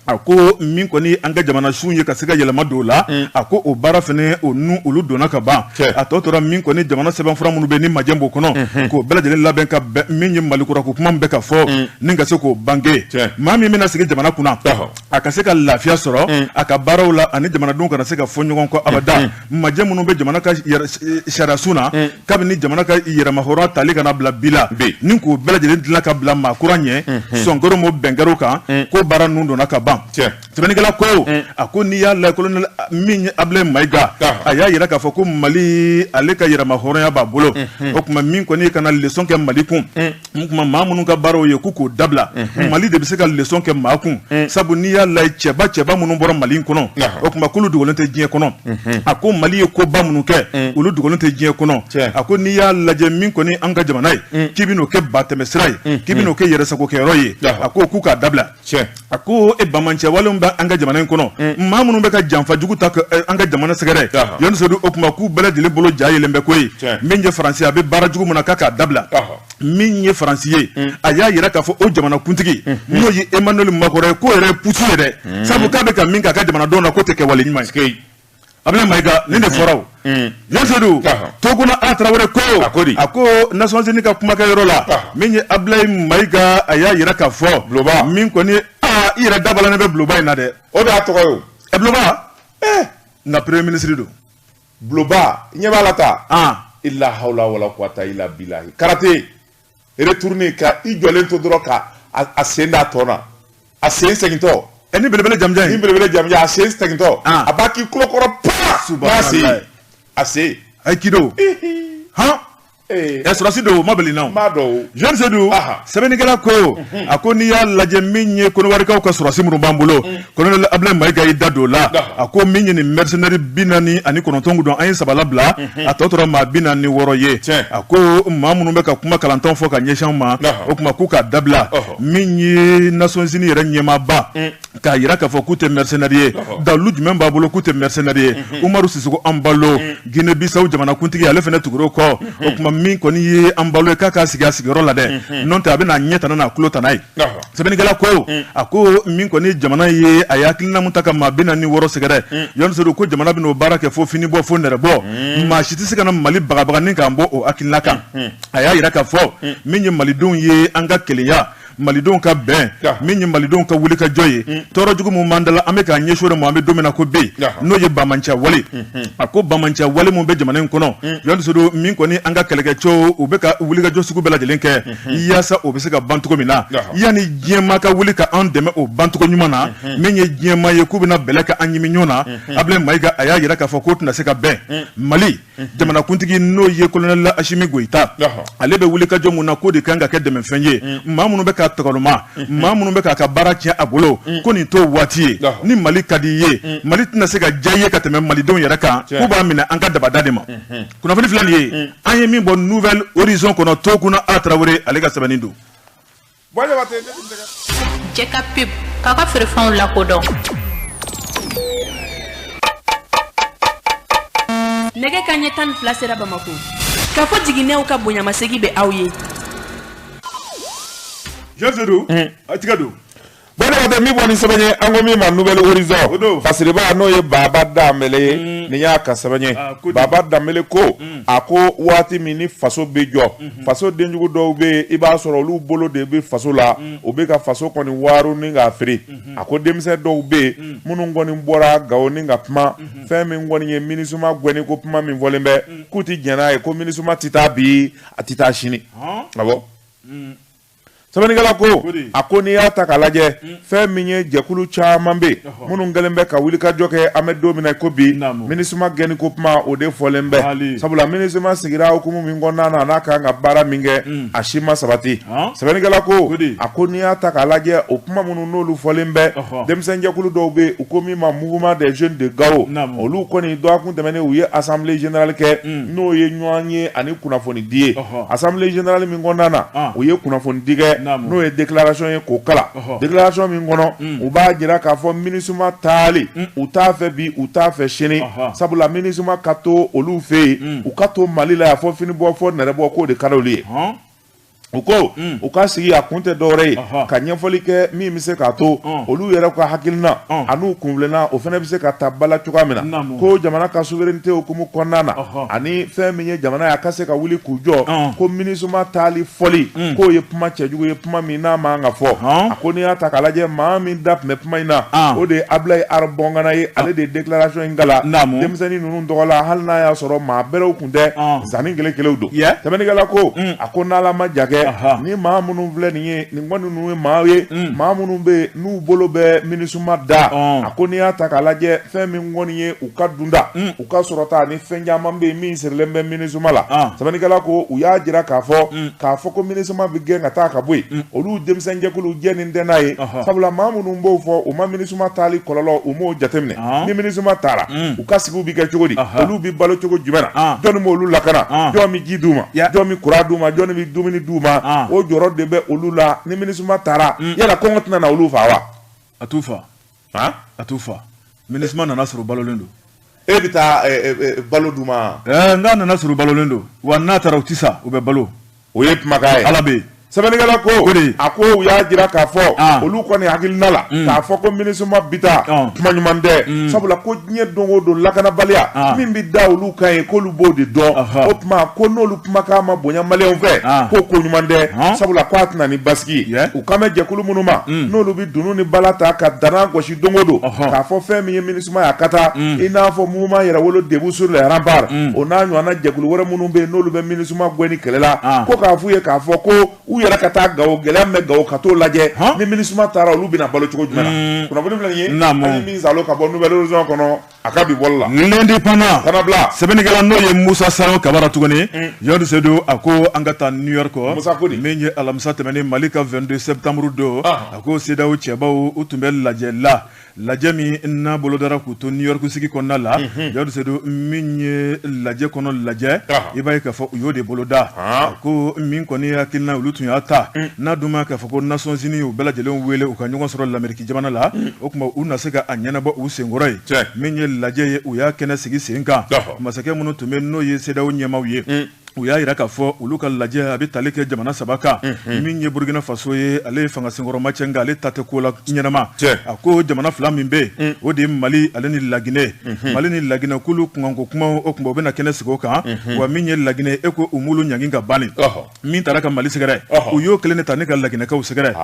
Speaker 2: a ko min kɔni an ka jamana sun ye ka se ka yɛlɛma don o la, a ko o baara fana o nu olu donna ka ban. A tɔ tora min kɔni jamana sɛbɛnfura minnu bɛ ni majɛ b'o kɔnɔ, k'o bɛɛ lajɛlen labɛn ka bɛn min ye Mali kura ko kuma min bɛ ka fɔ ni ka se k'o bange. Maa min bɛna sigi jamana kunna, a ka se ka lafiya sɔrɔ a ka baaraw la, ani jamanadenw kana se ka fɔ ɲɔgɔn kɔ abada. Majɛ minnu bɛ jamana ka sariyasun na kabini jamana ka yɛrɛmahɔrɔnya tali kana bila bi la, ni k'o bɛɛ lajɛlen dilan ka bila maa kura ɲɛ, sɔnkɛrɛw m'o bɛnkɛrɛw kan, ko baara ninnu donna ka ban. Sɛbɛnnikɛla ko, a ko n'i y'a lajɛ, colonel min ye Ablaye Mayiga, a y'a yira k'a fɔ ko Mali, ale ka yɛrɛmahɔrɔnya b'a bolo. O tuma min kɔni kana leçon kɛ Mali kun, n kuma maa minnu ka baaraw ye k'u k'o dabila. Mali de bɛ se ka leçon kɛ maa kun, sabu n'i y'a lajɛ, cɛba cɛba minnu bɔra Mali kɔnɔ, o tuma k'olu dogolen tɛ diɲɛ kɔnɔ. A ko Mali ye koba minnu kɛ, olu dogolen tɛ diɲɛ kɔnɔ. A ko n'i y'a lajɛ, min kɔni an ka jamana ye, k'i bɛn'o kɛ batɛmɛsira ye, k'i bɛn'o kɛ yɛrɛsagokɛyɔrɔ ye, a ko k'u k'a dabila. A ko e bamancɛwalenw bɛ an ka jamana in kɔnɔ, maa minnu bɛ ka janfa jugu ta an ka jamana sɛgɛrɛ, Jean Seydou, o tuma k'u bɛɛ lajɛlen bolo ja yelen bɛ ko ye. Min ye Faransi, a bɛ baara jugu min na, k'a k'a dabila. Min ye Faransi ye, a y'a yira k'a fɔ o jamana kuntigi, n'o ye Emmanuel Macron ye, k'o yɛrɛ ye pusu ye dɛ, sabu k'a bɛ ka min kɛ a ka jamanadenw na, k'o tɛ kɛwale ɲuman ye. Ablaye Mayiga, nin de fɔra o. Jean Seydou, Toguna A Tarawele ko, a ko Nations Unies ka kumakɛyɔrɔ la, min ye Ablaye Mayiga, a y'a yira k'a fɔ min kɔni aa i yɛrɛ dabalen bɛ buloba in na dɛ.
Speaker 1: O de y'a tɔgɔ ye o.
Speaker 2: Ɛ buloba, nka premier ministre don.
Speaker 1: Buloba, i ɲɛ b'a la ta. Illa hawla wala quwwata illa billahi. Karaté retourner ka i jɔlen to dɔrɔn ka a sen da tɔ na, a sen segintɔ.
Speaker 2: Ni belebele jamujan
Speaker 1: ye. Ni belebele jamujan, a sen segintɔ. A b'a k'i tulo kɔrɔ pa. N'a sen, a sen.
Speaker 2: Aikido. Han. Sɔrɔdasi don o ma bali na
Speaker 1: n b'a dɔn o.
Speaker 2: Jean Seydou sɛbɛnnikɛla ko a ko n'i y'a lajɛ min ye Kɔnɔwarikaw ka sɔrɔdasi minnu b'an bolo colonel Abdoulaye Mayiga y'i da don o la a ko min ye nin mercenaire 49 don an ye 3 labila a tɔ tora maa 46 ye a ko maa minnu bɛ ka kuma kalantanw fɔ ka ɲɛsin anw ma o tuma k'u k'a dabila min ye Nations Unies yɛrɛ ɲɛmaaba k'a jira k'a fɔ k'u tɛ mercenaire ye dalu jumɛn b'a bolo k'u tɛ mercenaire ye Umaru Sisoko Anbalo Guinée Bissau jamanakuntigi ale fana tugura o kɔ o tuma min kɔni ye Anbalo ye k'a k'a sigi a sigiyɔrɔ la dɛ n'o tɛ a bɛna ɲɛ tana n'a tulo tana ye sɛbɛnnikɛla ko a ko min kɔni jamana ye a ye hakilina min ta ka maa 46 sɛgɛrɛ Jean Seydou ko jamana bɛna o baara kɛ fo fini bɔ fo nɛrɛ bɔ maa si tɛ se ka na Mali bagabaga ni k'an bɔ o hakilina kan a y'a jira k'a fɔ min ye malidenw ye an ka kelenya malidenw ka bɛn min ye malidenw ka wuli ka jɔ ye tɔɔrɔ jugu min b'an da la an bɛ k'an ɲɛsin o de ma an bɛ don min na ko bi n'o ye banbaanciya wale a ko banbaanciya wale min bɛ jamana in kɔnɔ Jean Seydou min kɔni an ka kɛlɛkɛcɛw u bɛ ka wuli ka jɔ sugu bɛɛ lajɛlen kɛ yaasa o bɛ se ka ban cogo min na yanni diɲɛmaa ka wuli ka an dɛmɛ o bancogo ɲuman na min ye diɲɛmaa ye k'u bɛna bɛlɛ kɛ an ɲimi ɲɔgɔn na Abdoulaye Mayiga a y'a jira k'a fɔ k'o tɛna se ka bɛn Mali jamanakuntigi n'o ye colonel Asimi Goyita ale bɛ wuli ka jɔ mun na k'o de kan ka kɛ dɛmɛfɛn ye maa minnu bɛ k'a tɔgɔloma maa minnu bɛ k'a ka baara tiɲɛ a bolo ko nin t'o waati ye ni Mali ka di i ye Mali tɛna se ka diya i ye ka tɛmɛ malidenw yɛrɛ kan k'u b'a minɛ an ka dabada de ma kunnafoni filɛ nin ye an ye min bɔ Nouvel Horizon kɔnɔ Tokuna A Tarawele ale ka sɛbɛnni don.
Speaker 3: Jɛ ka pub k'a ka feerefɛnw lakodɔn.
Speaker 4: Nɛgɛ kanɲɛ 12 sera Bamakɔ. K'a fɔ jiginɛw ka bonyamasegin bɛ aw ye.
Speaker 2: Jean Seydou a tigɛ don.
Speaker 1: Bɔn min bɔ ni sɛbɛn ye an ko min ma Nouvel Horizon fasiriba n'o ye Baba Danbele ye nin y'a ka sɛbɛn ye Baba Danbele ko a ko waati min ni faso bɛ jɔ faso denjugu dɔw bɛ yen i b'a sɔrɔ olu bolo de bɛ faso la u bɛ ka faso kɔni waaru ni k'a firi a ko denmisɛn dɔw bɛ yen minnu kɔni bɔra Gawo ni ka kuma fɛn min kɔni ye MINUSMA gɛnni ko kuma min fɔlen bɛ k'u tɛ jɛn n'a ye ko MINUSMA tɛ taa bi a tɛ taa sini awɔ sɛbɛnnikɛla ko a ko n'i y'a ta k'a lajɛ fɛn min ye jɛkulu caman bɛ yen minnu kɛlen bɛ ka wulikajɔ kɛ an bɛ don min na ko bi MINUSMA gɛnni ko kuma o de fɔlen bɛ sabula MINUSMA sigira hukumu min kɔnɔna na n'a kan ka baara min kɛ a si ma sabati sɛbɛnnikɛla ko a ko n'i y'a ta k'a lajɛ o kuma minnu n'olu fɔlen bɛ denmisɛnjɛkulu dɔw bɛ yen u ko min ma mouvement des jeunes de Gao olu kɔni dɔgɔkun tɛmɛnen u ye assemblée générale kɛ n'o ye ɲɔgɔn ye ani kunnafoni di ye assemblée générale min kɔnɔna na u ye kunnafoni di kɛ n'o ye déclaration ye k'o kalan déclaration min kɔnɔ u b'a jira k'a fɔ MINUSMA taali u t'a fɛ bi u t'a fɛ sini sabula MINUSMA ka to olu fɛ yen u ka to Mali la yan fo fini bɔ fo nɛrɛ bɔ k'o de ka di olu ye u ko u ka sigi a kun tɛ dɔwɛrɛ ye ka ɲɛfɔli kɛ min bɛ se k'a to olu yɛrɛ ka hakilina an'u kunfilenna o fana bɛ se ka ta ba la cogoya min na ko jamana ka souveraineté hukumu kɔnɔna na ani fɛn min ye jamana ye a ka se ka wuli k'u jɔ ko MINUSMA taali fɔli k'o ye kuma cɛjugu ye kuma min n'a man ka fɔ a ko n'i y'a ta k'a lajɛ maa min da tun bɛ kuma in na o de ye Abulayi Arobɔngana ye ale de ye déclaration in kalan denmisɛnnin ninnu tɔgɔ la hali n'a y'a sɔrɔ maa bɛrɛw tun tɛ zanni kelen kelenw don sɛbɛnnikɛla ko a ko n'Ala ma ja kɛ ni maa minnu filɛ nin ye nin kɔni ninnu ye maa ye maa minnu bɛ yen n'u bolo bɛ MINUSMA da a ko n'i y'a ta k'a lajɛ fɛn min kɔni ye u ka dunda u ka sɔrɔta ni fɛn caman bɛ yen min sirilen bɛ MINUSMA la sɛbɛnnikɛla ko u y'a jira k'a fɔ ko MINUSMA bɛ gɛn ka taa ka bɔ yen olu denmisɛnjɛkulu jɛnnen tɛ n'a ye sabula maa minnu b'o fɔ u ma MINUSMA taali kɔlɔlɔ u m'o jateminɛ ni MINUSMA taara u ka sigiw bɛ kɛ cogo di olu bɛ balo cogo jumɛn na jɔnni b'olu lakana jɔn bɛ ji d'u ma jɔn bɛ kuran d'u ma jɔnni bɛ dumuni d'u ma o jɔrɔ de bɛ olu la ni MINUSMA taara yala kɔngɔ tɛna na olu faa wa
Speaker 2: a t'u fa a t'u fa MINUSMA nana sɔrɔ balolen don
Speaker 1: e bɛ taa balo d'u ma
Speaker 2: n'a nana sɔrɔ balolen don wa n'a taara u tɛ sa u bɛ balo
Speaker 1: o ye kumakan ye
Speaker 2: Ala bɛ yen
Speaker 1: sɛbɛnnikɛla ko a ko u y'a jira k'a fɔ olu kɔni hakilina la k'a fɔ ko MINUSMA bi taa kuma ɲuman tɛ sabula ko diɲɛ don o don lakanabaliya min bɛ da olu kan ye k'olu b'o de dɔn o tuma ko n'olu kumakan ma bonya maliyɛnw fɛ ko ko ɲuman tɛ sabula ko a tɛna ni basigi ye u kan bɛ jɛkulu minnu ma n'olu bɛ dunun ni bala ta ka danna gosi don o don k'a fɔ fɛn min ye MINUSMA ye a ka taa i n'a fɔ mouvement yɛrɛwolo debout sur les remparts o n'a ɲɔgɔnna jɛkulu wɛrɛ minnu bɛ yen n'olu bɛ MINUSMA gɛnni kɛlɛ la ko k'a f'u ye k'a fɔ ko u K'u yɛrɛ ka taa Gawo, gɛlɛya min bɛ Gawo ka t'o lajɛ, ni MINUSMA taara olu bɛna balo cogo jumɛn na. Kunnafoni filɛ nin ye, ani min Zalo ka bɔ Nouvel Horizon kɔnɔ a ka bi bɔli la.
Speaker 2: L'Indépendant
Speaker 1: kana bila.
Speaker 2: Sɛbɛnnikɛla n'o ye Musa Sayon Kabara tuguni, Jɔn Sedu a ko an ka taa New York.
Speaker 1: Musa ko di?
Speaker 2: Min ye alamisa tɛmɛnen Mali ka 22 septembre don, a ko CEDEAO cɛbaw u tun bɛ lajɛ la. Lajɛ min n'a bolodara k'u to New York sigi kɔnɔna la, Jɔn Sedu min ye lajɛ kɔnɔ lajɛ, i b'a ye k'a fɔ u y'o de boloda. A ko min kɔni hakilina olu tun y'a ta, n'a dun ma k'a fɔ ko Nations Unies u bɛɛ lajɛlen wele u ka ɲɔgɔn sɔrɔ l'Amérique jamana la, o tuma u na se ka a ɲɛnabɔ u senkɔrɔ yen. Min ye lajɛ ye, u y'a kɛnɛ sigi sen kan. Masakɛ minnu tun bɛ n'o ye CEDEAO ɲɛmaaw ye, u y'a jira k'a fɔ olu ka lajɛ a bɛ tali kɛ jamana saba kan. Min ye Burkina Faso ye, ale ye fanga senkɔrɔma cɛ, nka ale ta tɛ ko la ɲɛnama. A ko jamana fila min bɛ yen, o de ye Mali ale ni Laginɛ. Mali ni Laginɛ k'olu kunkanko kumaw, o tuma u bɛna kɛnɛ sigi o kan. Wa min ye Laginɛ, e ko u m'olu ɲangi ka ban. Min taara ka Mali sɛgɛrɛ, u y'o kelen de ta ni ka Laginɛkaw sɛgɛrɛ.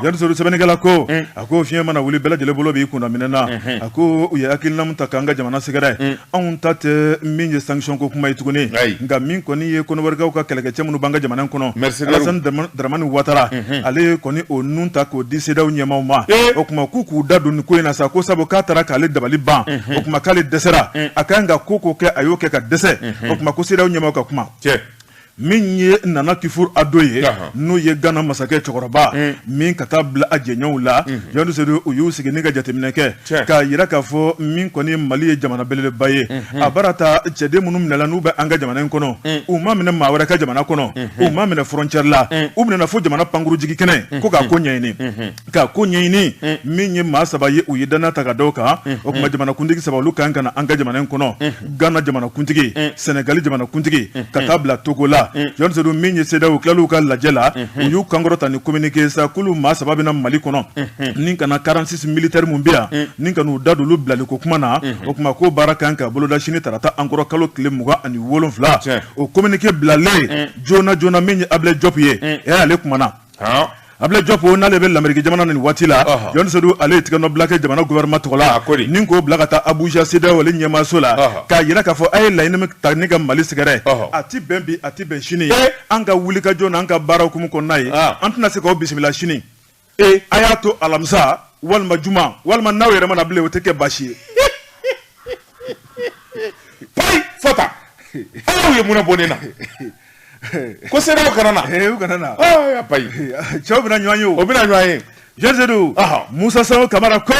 Speaker 2: Jɔn Sedu sɛbɛnnikɛla ko, a ko fiɲɛ mana wuli bɛɛ lajɛlen bolo b'i kunda minɛ na. A ko u ye hakilina min ta k'an ka jamana sɛgɛrɛ, anw ta tɛ min ye sanction ko kuma ye tuguni, nka min kɔni ye Kɔnɔwarikaw ka kɛlɛkɛcɛ minnu b'an ka jamana kɔnɔ, Alassane Dramane Ouattara, ale kɔni o nun ta k'o di CEDEAO ɲɛmaaw ma. O tuma k'u k'u da don nin ko in na sa, ko sabu k'a taara k'ale dabali ban. O tuma k'ale dɛsɛra, a ka kan ka ko ko kɛ, a y'o kɛ ka dɛsɛ. O tuma ko CEDEAO ɲɛmaaw ka kuma. Min ye Nana Akufo Addo ye, n'o ye Gana masakɛ cɛkɔrɔba min ka taa bila a jɛɲɔgɔnw la, Jɔn Sedu u y'u sigi ni ka jateminɛ kɛ k'a jira k'a fɔ min kɔni Mali ye jamana belebeleba ye. A bara ta cɛden minnu minɛla n'u bɛ an ka jamana in kɔnɔ, u ma minɛ maa wɛrɛ ka jamana kɔnɔ, u ma minɛ frontière la, u minɛna fo jamana pankurujigi kɛnɛ ko k'a ko ɲɛɲini. K'a ko ɲɛɲini, min ye maa saba ye, u ye danaya ta ka da o kan. O tuma jamanakuntigi saba olu kan ka na an ka jamana in kɔnɔ, Gana jamanakuntigi, Sɛnɛgali jamanakuntigi, ka taa bila Togo la. Jɔn Sedu min ye CEDEAO tilal'u ka lajɛ la, u y'u kankɔrɔ ta ni communiqué sa k'olu maa saba bɛna Mali kɔnɔ ni ka na 46 militaire mun bɛ yan, ni ka n'u da don olu bilali ko kuma na. O tuma ko baara kan ka boloda sini tarata an kɔrɔ kalo tile 27. O communiqué bilalen joona joona, min ye Ablaye Diop ye, ale kumana. Ablaye Diop n'ale bɛ l'Amérique jamana nin waati la, Jɔn Sedu ale ye tigɛnɔbila kɛ jamana gouvernement tɔgɔ la, ni k'o bila ka taa Abuja CEDEAO ale ɲɛmaaso la, k'a jira k'a fɔ a ye laɲini min ta ni ka Mali sɛgɛrɛ, a ti bɛn bi, a ti bɛn sini. An ka wulikajɔ n'an ka baara hukumu kɔnɔna ye, an tɛna se k'aw bisimila sini. A y'a to alamisa walima juma, walima n'aw yɛrɛ mana bilen, o tɛ kɛ baasi ye.
Speaker 1: Payi fɔta, aw ye mun bɔ ne na ko CEDEAO kana na?
Speaker 2: U kana na.
Speaker 1: Payi
Speaker 2: cɛw bɛna ɲɔgɔn ye,
Speaker 1: o bɛna ɲɔgɔn ye.
Speaker 2: Jɔn Sedu, Musa Sayon Kamara ko,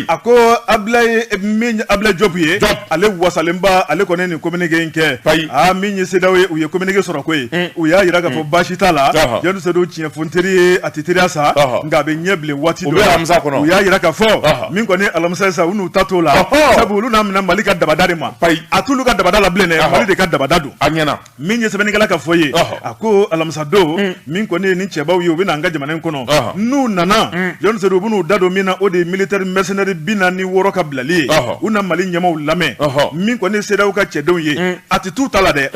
Speaker 2: a ko Ablaye, min ye Ablaye Diop ye, ale wasalenba, ale kɔni nin communiqué in kɛ. Aa, min ye CEDEAO ye, u ye communiqué sɔrɔ koyi. U y'a jira k'a fɔ baasi t'a la. Jɔn Sedu, tiɲɛ fɔ n teri ye, a tɛ teriya sa, nka a bɛ ɲɛ bilen waati dɔ la.
Speaker 1: U
Speaker 2: y'a jira k'a fɔ min kɔni ye alamisa ye sa, u n'u ta t'o la, sabu olu n'a minɛ Mali ka dabada de ma. A t'olu ka dabada la bilen dɛ, Mali de ka dabada don.
Speaker 1: A ɲɛna.
Speaker 2: Min ye sɛbɛnnikɛla ka fɔ ye, a ko alamisa don min kɔni ye ni cɛbaw ye, u bɛna an ka jamana in kɔnɔ. N'u nana, Jɔn Sedu, u bɛn'u da don min na, o de ye militaire mercenaire 46 ka bilali ye. U na Mali ɲɛmaaw lamɛn. Min kɔni ye CEDEAO ka cɛdenw ye, a tɛ t'u ta la dɛ,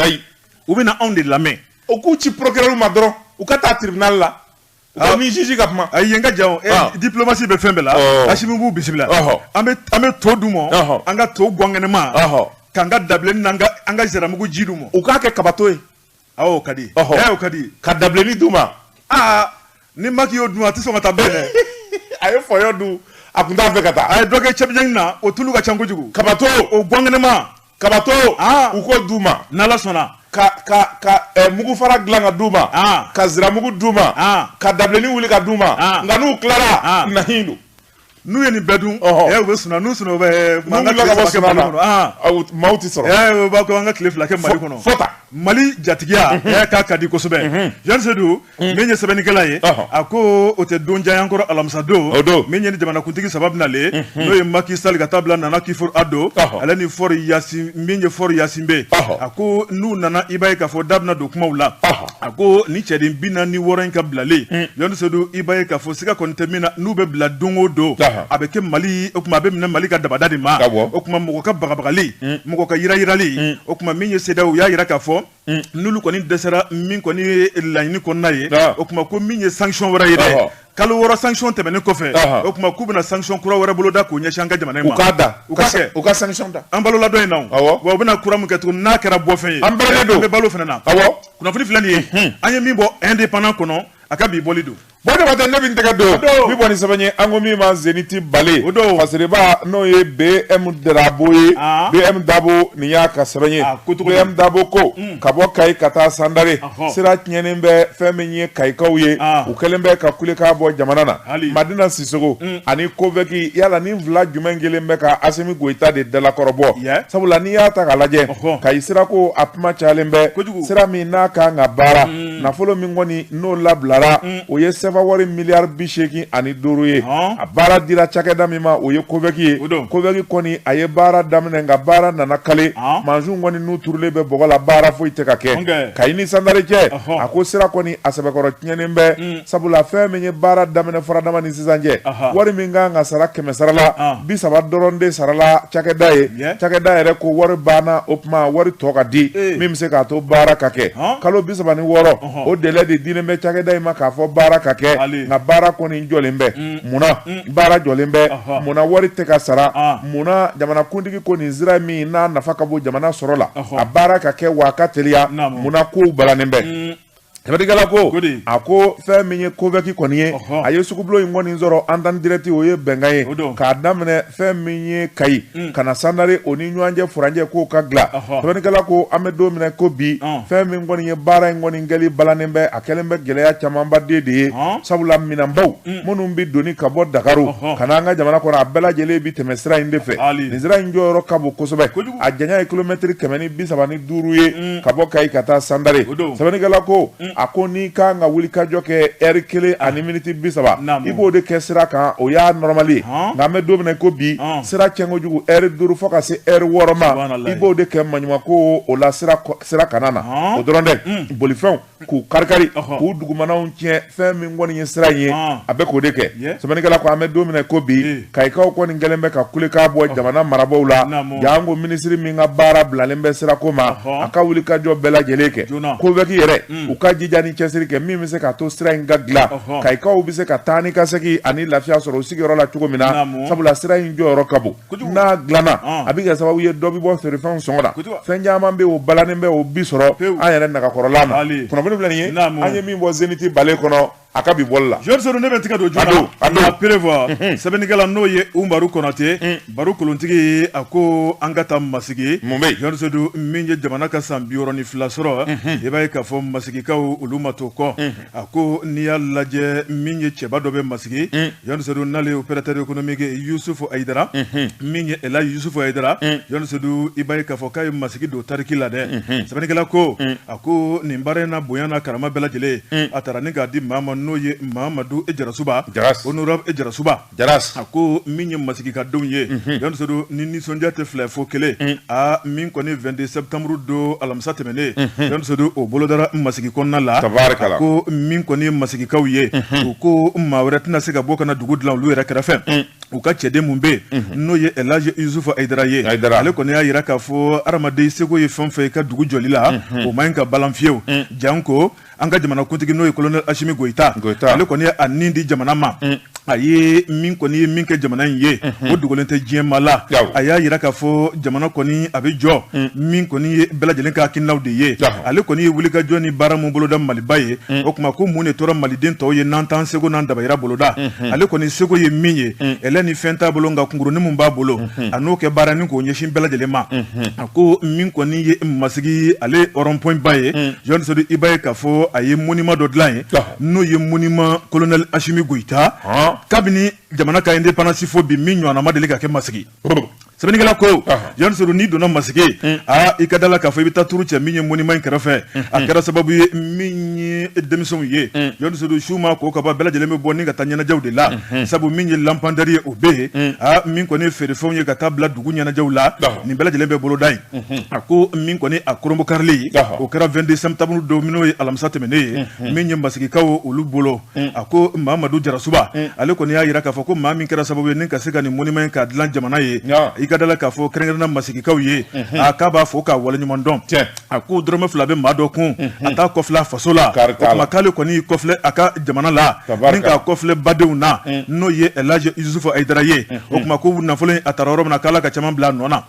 Speaker 2: u bɛna anw de lamɛn.
Speaker 1: O k'u ci procureur ma dɔrɔn, u ka taa tribunal la, u ni juge ka kuma.
Speaker 2: Ayi, yen ka jan. Diplomatie bɛ fɛn bɛɛ la. Asimi b'u bisimila. An bɛ to d'u ma, an ka to gɔngɛnɛma, k'an ka dabilenni n'an ka an ka ziramugu ji d'u ma.
Speaker 1: U k'a kɛ kabato ye.
Speaker 2: Awɔ, o ka di. O ka di.
Speaker 1: Ka dabilenni d'u ma.
Speaker 2: Aa, ni Maki y'o dun, a tɛ sɔn ka taa bilen dɛ.
Speaker 1: A ye fɔyɔ dun, a kun t'a fɛ ka taa.
Speaker 2: A ye dɔ kɛ cɛbiɲɛni na, o tulu ka ca kojugu.
Speaker 1: Kabato.
Speaker 2: O gɔngɛnɛma.
Speaker 1: Kabato. U k'o d'u ma.
Speaker 2: N'Ala sɔnna.
Speaker 1: Ka mugu fara dilan ka d'u ma. Ka ziramugu d'u ma. Ka dabilenni wuli ka d'u ma. Nka n'u tilara, nahi don.
Speaker 2: N'u ye nin bɛɛ dun, u bɛ sunɔgɔ. N'u sunɔgɔ, bɛ
Speaker 1: n'u wulila ka bɔ sunɔgɔ la, maaw tɛ
Speaker 2: sɔrɔ. U b'a ko an ka tile 2 kɛ Mali kɔnɔ.
Speaker 1: Fɔ tan.
Speaker 2: Mali jatigiya k'a ka di kosɛbɛ. Jɔn Sedu, min ye sɛbɛnnikɛla ye, a ko o tɛ don jan kɔrɔ, alamisa don min ye ni jamanakuntigi saba bɛna le, n'o ye Macky Sall ka taa bila Nana Akufo Addo ale ni Faure Yasin, min ye Faure Gnassingbé. A ko n'u nana, i b'a ye k'a fɔ da bɛna don kumaw la. A ko ni cɛden 46 in ka bilalen, Jɔn Sedu, i b'a ye k'a fɔ siga kɔni tɛ min na, n'u bɛ bila don o don, a bɛ kɛ Mali, o tuma a bɛ minɛ Mali ka dabada de ma. O tuma mɔgɔ ka bagabagali, mɔgɔ ka yirayirali, o tuma min ye CEDEAO, u y'a jira k'a fɔ n'olu kɔni dɛsɛra min kɔni ye laɲini kɔnɔna ye, o tuma ko min ye sanction wɛrɛ ye dɛ, kalo 6 sanction tɛmɛnen kɔfɛ, o tuma k'u bɛna sanction kura wɛrɛ boloda k'o ɲɛsin an ka jamana in ma.
Speaker 1: U k'a da,
Speaker 2: u ka kɛ,
Speaker 1: u ka sanction da.
Speaker 2: An balola dɔ in na o, wa u bɛna kura min kɛ tuguni, n'a kɛra bɔfɛn ye,
Speaker 1: an balolen don,
Speaker 2: an bɛ balo fana na. Kunnafoni filɛ nin ye, an ye min bɔ Indépendant kɔnɔ. A ka bi bɔli don.
Speaker 1: Bon, Jabatɛ, ne bɛ n tɛgɛ don bi bɔ ni sɛbɛn ye, an ko min ma Zénith Bale Fasiriba, n'o ye BM Dabo ye. BM Dabo, nin y'a ka sɛbɛn ye. BM Dabo ko ka bɔ Kayi ka taa Sandare, sira tiɲɛnen bɛ. Fɛn min ye Kayikaw ye, u kɛlen bɛ ka kulekan bɔ jamana na. Madina Sisoko ani COVEC, yala ni fila jumɛn kelen bɛ ka Asimi Goyita de dalakɔrɔbɔ? Sabula n'i y'a ta k'a lajɛ, Kayi sira ko a kuma cayalen bɛ. Sira min n'a kan ka baara, nafolo min kɔni n'o labilara, o ye sɛfa wari miliyari 85 ye. A baara dira cakɛda min ma, o ye COVEC ye. COVEC kɔni, a ye baara daminɛ, nka baara nana kale. Mansinw kɔni n'u turulen bɛ bɔgɔ la, baara foyi tɛ ka kɛ. Kayi ni Sandare cɛ, a ko sira kɔni a sɛbɛkɔrɔ tiɲɛnen bɛ, sabula fɛn min ye baara daminɛ faradama ni sisan cɛ, wari min kan ka sara, kɛmɛ sarala 30 dɔrɔn de sarala cakɛda ye. Cakɛda yɛrɛ ko wari banna, o tuma wari tɔ ka di min bɛ se k'a to baara ka kɛ. Kalo 36, o délai de dilen bɛ cakɛda in ma k'a fɔ baara ka kɛ, nka baara kɔni jɔlen bɛ. Munna baara jɔlen bɛ? Munna wari tɛ ka sara? Munna jamanakuntigi ko nin sira min n'a nafa ka bon jamana sɔrɔ la, a baara ka kɛ wa a ka teliya, munna kow balannen bɛ? Sɛbɛnnikɛla ko, a ko fɛn min ye COVEC kɔni ye, a ye sugubulon in kɔni sɔrɔ entente directe, o ye bɛnkan ye k'a daminɛ fɛn min ye Kayi ka na Sandare, o ni ɲɔgɔn cɛ furancɛ k'o ka dilan. Sɛbɛnnikɛla ko an bɛ don min na ko bi, fɛn min kɔni ye baara in kɔni kɛli balannen bɛ, a kɛlen bɛ gɛlɛya camanba de ye, sabula minɛnbaw minnu bɛ doni ka bɔ Dakaru ka na an ka jamana kɔnɔ, a bɛɛ lajɛlen bɛ tɛmɛ sira in de fɛ. Nin sira in jɔyɔrɔ ka bon kosɛbɛ. A janya ye kilomɛtiri 135 ye ka bɔ Kayi ka taa Sandare. Sɛbɛnnikɛla ko, a ko n'i kan ka wuli ka jɔ kɛ ɛri 1 ani miniti 30, i b'o de kɛ sira kan, o y'a normal ye. Nka an bɛ don min na ko bi, sira tiɲɛ kojugu, ɛri 5 fo ka se ɛri 6 ma, i b'o de kɛ maɲumanko o la sira kana na. O dɔrɔn tɛ, bolifɛnw k'u karikari, k'u dugumanaw tiɲɛ, fɛn min kɔni ye sira in ye, a bɛ k'o de kɛ. Sɛbɛnnikɛla ko an bɛ don min na ko bi, Kayikaw kɔni kɛlen bɛ ka kulekan bɔ jamana marabaaw la, janko minisiri min ka baara bilalen bɛ sirako ma, a ka wuli ka jɔ bɛɛ lajɛlen kɛ. COVEC yɛrɛ, u ka jija ni cɛsiri kɛ min bɛ se k'a to sira in ka dilan, Kayikaw bɛ se ka taa ni ka segin ani lafiya sɔrɔ u sigiyɔrɔ la cogo min na, sabula sira in jɔyɔrɔ ka bon. N'a dilanna, a bɛ kɛ sababu ye dɔ bɛ bɔ feerefɛnw sɔngɔ la. Fɛn caman bɛ yen, o balannen bɛ, o bi sɔrɔ an yɛrɛ nagakɔrɔla na. Kunnafoni filɛ nin ye, an ye min bɔ Zénith Bale kɔnɔ a ka bi bɔli la.
Speaker 2: Jɔn, ne bɛ tigɛ don joona. A prévoir sɛbɛnnikɛla, n'o ye Umaru Konate, baro kolontigi, a ko an ka taa Masigi.
Speaker 1: Mun bɛ
Speaker 2: yen? Jɔn, min ye jamana ka san 62 sɔrɔ, i b'a ye k'a fɔ Masigikaw olu ma to kɔ. A ko n'i y'a lajɛ, min ye cɛba dɔ bɛ Masigi, Jɔn Sedu, n'ale ye opérateur économique Yusufu Ayidara, min ye Ela Yusufu Ayidara, Jɔn Sedu, i b'a ye k'a fɔ k'a ye Masigi don tariki la dɛ. Sɛbɛnnikɛla ko, a ko nin baara in na, bonya n'a karama bɛɛ lajɛlen, a taara ni k'a di maa ma, n'o ye Mamadu Jarasuba, honorable Jarasuba. A ko min ye Masigi ka denw ye, Jɔn Sedu, ni nisɔndiya tɛ fila fo kelen, a min kɔni 22 septembre don, alamisa tɛmɛnen, Jɔn Sedu, o bolodara Masigi kɔnɔna la. A ko min kɔni ye Masigikaw ye, u ko maa wɛrɛ tɛna se ka bɔ ka na dugu dilan olu yɛrɛ kɛrɛfɛ. U ka cɛden mun bɛ yen, n'o ye Elaji Yusufu Ayidara ye, ale kɔni y'a jira k'a fɔ hadamaden seko ye fɛn fɛn i ka dugu jɔli la, o man ɲi ka balan fiyewu, janko an ka jamanakuntigi, n'o ye colonel Asimi Goyita. Ale kɔni ye a nin di jamana ma. A ye min kɔni ye min kɛ jamana in ye, o dogolen tɛ diɲɛ maa la. A y'a jira k'a fɔ jamana kɔni a bɛ jɔ min kɔni ye bɛɛ lajɛlen ka hakilinaw de ye. Ale kɔni ye wulikajɔ ni baara mun boloda Maliba ye, o tuma ko mun de tora maliden tɔw ye n'an t'an seko n'an dabayira boloda? Ale kɔni seko ye min ye, ɛlɛ ni fɛn t'a bolo, nka kunkurunin mun b'a bolo, a n'o kɛ baara ni k'o ɲɛsin bɛɛ lajɛlen ma. A ko min kɔni ye Masigi ale rond-point ba ye, Jɔn Sedu, i b'a ye k'a fɔ a ye monument dɔ dilan ye, n'o ye monument colonel Asimi Goyita. Kabini jamana ka indépendance fo bi, min ɲɔgɔnna ma deli ka kɛ Masigi. Sɛbɛnnikɛla ko, Jɔn Sedu, n'i donna Masigi, aa, i ka da la k'a fɔ i bɛ taa turu cɛ min ye monument in kɛrɛfɛ. A kɛra sababu ye min ye denmisɛnw ye, Jɔn Sedu, su ma ko ka ban, bɛɛ lajɛlen bɛ bɔ ni ka taa ɲɛnajɛw de la, sabu min ye lampadaire ye, o bɛ yen, aa, min kɔni ye feerefɛnw ye ka taa bila dugu ɲɛnajɛw la, nin bɛɛ lajɛlen bɛ boloda yen. A ko min kɔni a koronbokarili, o kɛra 22 septembre don, n'o ye alamisa tɛmɛnen ye, min ye Masigikaw olu bolo. A ko Mamadu Jarasuba, ale kɔni y'a jira k'a fɔ ko maa min kɛra sababu ye ni ka se ka nin monument in k'a dilan jamana ye, i ka da la k'a fɔ kɛrɛnkɛrɛnna masigikaw ye a k'a b'a fo k'a waleɲuman dɔn a ko dɔrɔmɛ 2 bɛ maa dɔ kun a t'a kɔfilɛ faso la o tuma k'ale kɔni y'i kɔfilɛ a ka jamana la ni k'a kɔfilɛ badenw na n'o ye El Hadj Yusufu Hayidara ye o tuma ko nafolo in a taara yɔrɔ min na k'Ala ka caman bila a nɔ na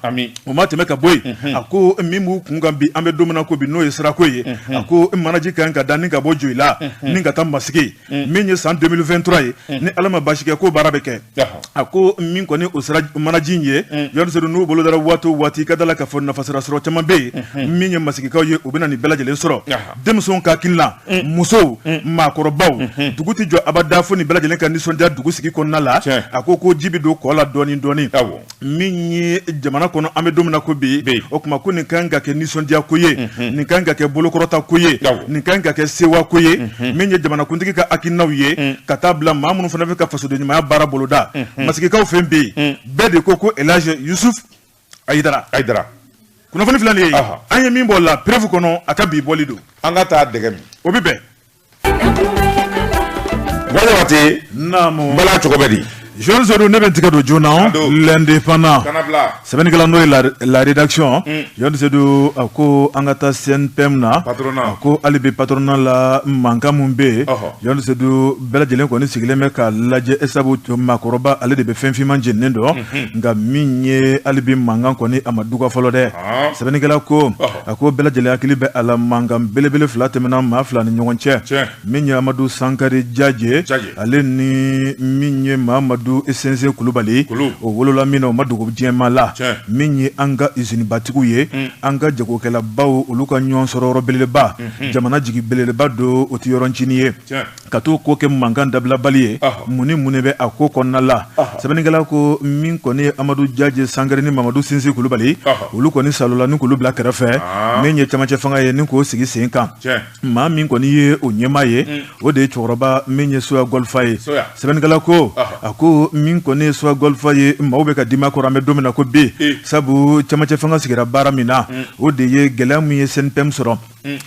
Speaker 2: o ma tɛmɛ ka bɔ yen a ko min b'u kun kan bi an bɛ don min na ko bi n'o ye sirako ye a ko manaji kan ka da ni ka bɔ Joyila ni ka taa Masigi min ye san 2023 ye ni Ala ma baasi kɛ ko baara bɛ kɛ a ko min kɔni o sira manaji in ye Jɔn n'u bolo dara waati o waati ka da la k'a fɔ nafasira sɔrɔ caman bɛ yen min ye masigikaw ye u bɛna nin bɛɛ lajɛlen sɔrɔ denmisɛnw ka hakilina musow maakɔrɔbaw dugu tɛ jɔ abada fo nin bɛɛ lajɛlen ka nisɔndiya dugu sigi kɔnɔna la a ko ji bɛ don kɔ la dɔɔnin dɔɔnin min ye jamana kɔnɔ an bɛ don min na ko bi o tuma ko nin kan ka kɛ nisɔndiya ko ye nin kan ka kɛ bolokɔrɔta ko ye nin kan ka kɛ sewa ko ye min ye jamanakuntigi ka hakilinaw ye ka taa bila maa minnu fana bɛ ka fasoden ɲumanya baara boloda masigikaw fɛn bɛ yen bɛɛ de ko El Hadj Yusuf Hayidara kunnafoni filɛ nin ye an ye min bɔ la Preuve kɔnɔ a ka bi bɔli don
Speaker 1: an ka taa dɛgɛ min
Speaker 2: o bɛ bɛn
Speaker 1: Jabate
Speaker 2: naamu
Speaker 1: bala cogo bɛ di
Speaker 2: Jean Seydou ne bɛ n tigɛ don joona l'Indépendant sɛbɛnnikɛla n'o ye la rédaction Jean Seydou a ko an ka taa CNPM na a ko hali bi patronat la mankan mun bɛ yen Jean Seydou bɛɛ lajɛlen kɔni sigilen bɛ k'a lajɛ sabu maakɔrɔba ale de bɛ fɛn finman jeninen dɔn nka min ye hali bi mankan kɔni a ma duga fɔlɔ dɛ sɛbɛnnikɛla ko a ko bɛɛ lajɛlen hakili bɛ a la mankan belebele 2 tɛmɛna maa 2 ni ɲɔgɔn cɛ min ye Amadu Sankare Jaje ale ni min ye Mamadu Sinsin Kulubali o wolola min na o ma dogo diɲɛmaa la min ye an ka izinibatigiw ye an ka jagokɛlabaw olu ka ɲɔgɔn sɔrɔ yɔrɔ belebeleba jamana jigi belebeleba don o tɛ yɔrɔ ncinin ye ka t'o ko kɛ mankan dabilabali ye mun ni mun de bɛ a ko kɔnɔna la sɛbɛnnikɛla ko min kɔni ye Amadu Jaje Sankare ni Mamadu Sinsin Kulubali olu kɔni salola ni k'olu bila kɛrɛfɛ min ye camancɛ fanga ye ni k'o sigi sen kan maa min kɔni ye o ɲɛmaa ye o de ye cɛkɔrɔba min ye Soya Gɔlifa ye sɛbɛnnikɛla ko a ko min kɔni ye Soya Gɔlifa ye maaw bɛ ka dimi a kɔrɔ an bɛ don min na ko bi sabu camancɛ fanga sigira baara min na o de ye gɛlɛya min ye CNPM sɔrɔ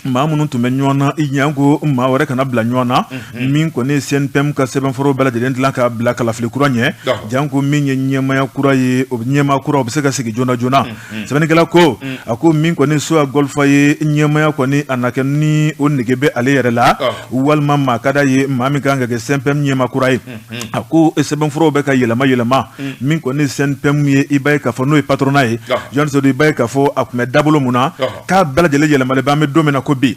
Speaker 2: maa minnu tun bɛ ɲɔgɔn na i ɲɛ ko maa wɛrɛ kana bila ɲɔgɔn na min kɔni ye CNPM ka sɛbɛnfuraw bɛɛ lajɛlen dilan k'a bila kalafili kura ɲɛ janko min ye ɲɛmaaya kura ye o ɲɛmaa kura o bɛ se ka sigi joona joona sɛbɛnnikɛla ko a ko min kɔni Soya Gɔlifa ye ɲɛmaaya kɔni a na kɛ ni o nege bɛ ale yɛrɛ la walima maa ka d'a ye maa min kan ka kɛ CNPM ɲɛmaa kura ye a ko sɛbɛnfuraw bɛ ka yɛlɛma yɛlɛma min kɔni CNPM ye i b'a ye k'a fɔ n'o ye patronat ye Jean Seydou i b'a ye k'a fɔ a tun bɛ dabolo mun na k'a bɛɛ lajɛlen yɛlɛmalen bɛ an bɛ don min na ko bi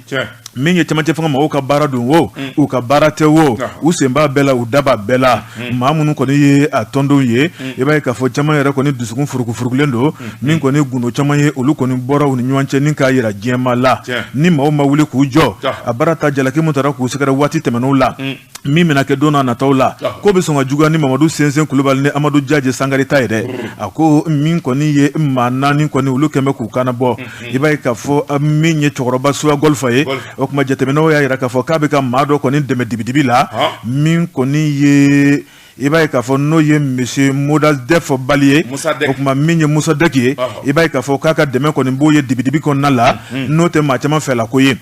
Speaker 2: min ye camancɛ fanga mɔgɔw ka baara don wo u ka baara tɛ wo u sen b'a bɛɛ la u da b'a bɛɛ la maa minnu kɔni ye a tɔndenw ye i b'a ye k'a fɔ caman yɛrɛ kɔni dusukun furukufurukulen don min kɔni gundo caman ye olu kɔni bɔra u ni ɲɔgɔn cɛ ni k'a yira diɲɛmaa la ni maaw ma wuli k'u jɔ a baara ta jalaki min taara k'u sɛgɛrɛ waati tɛmɛnenw la min bɛna kɛ don n'a nataw la ko bɛ sɔn ka juguya ni Mamadu Sinsin Kulubali ni Amadu Jaje Sankare ta ye dɛ a ko min kɔni ye maa 4 kɔni olu kɛn bɛ k'u kana bɔ i b'a ye k'a fɔ min ye cɛkɔrɔba Soya Gɔlifa ye o tuma jateminɛw y'a jira k'a fɔ k'a bɛ ka maa dɔ kɔni dɛmɛ dibidibi la min kɔni ye i b'a ye k'a fɔ n'o ye monsieur Modadef Bali ye o tuma min ye Musa Dɛki ye i b'a ye k'a fɔ k'a ka dɛmɛ kɔni b'o ye dibidibi kɔnɔna la n'o tɛ maa caman fɛla ko ye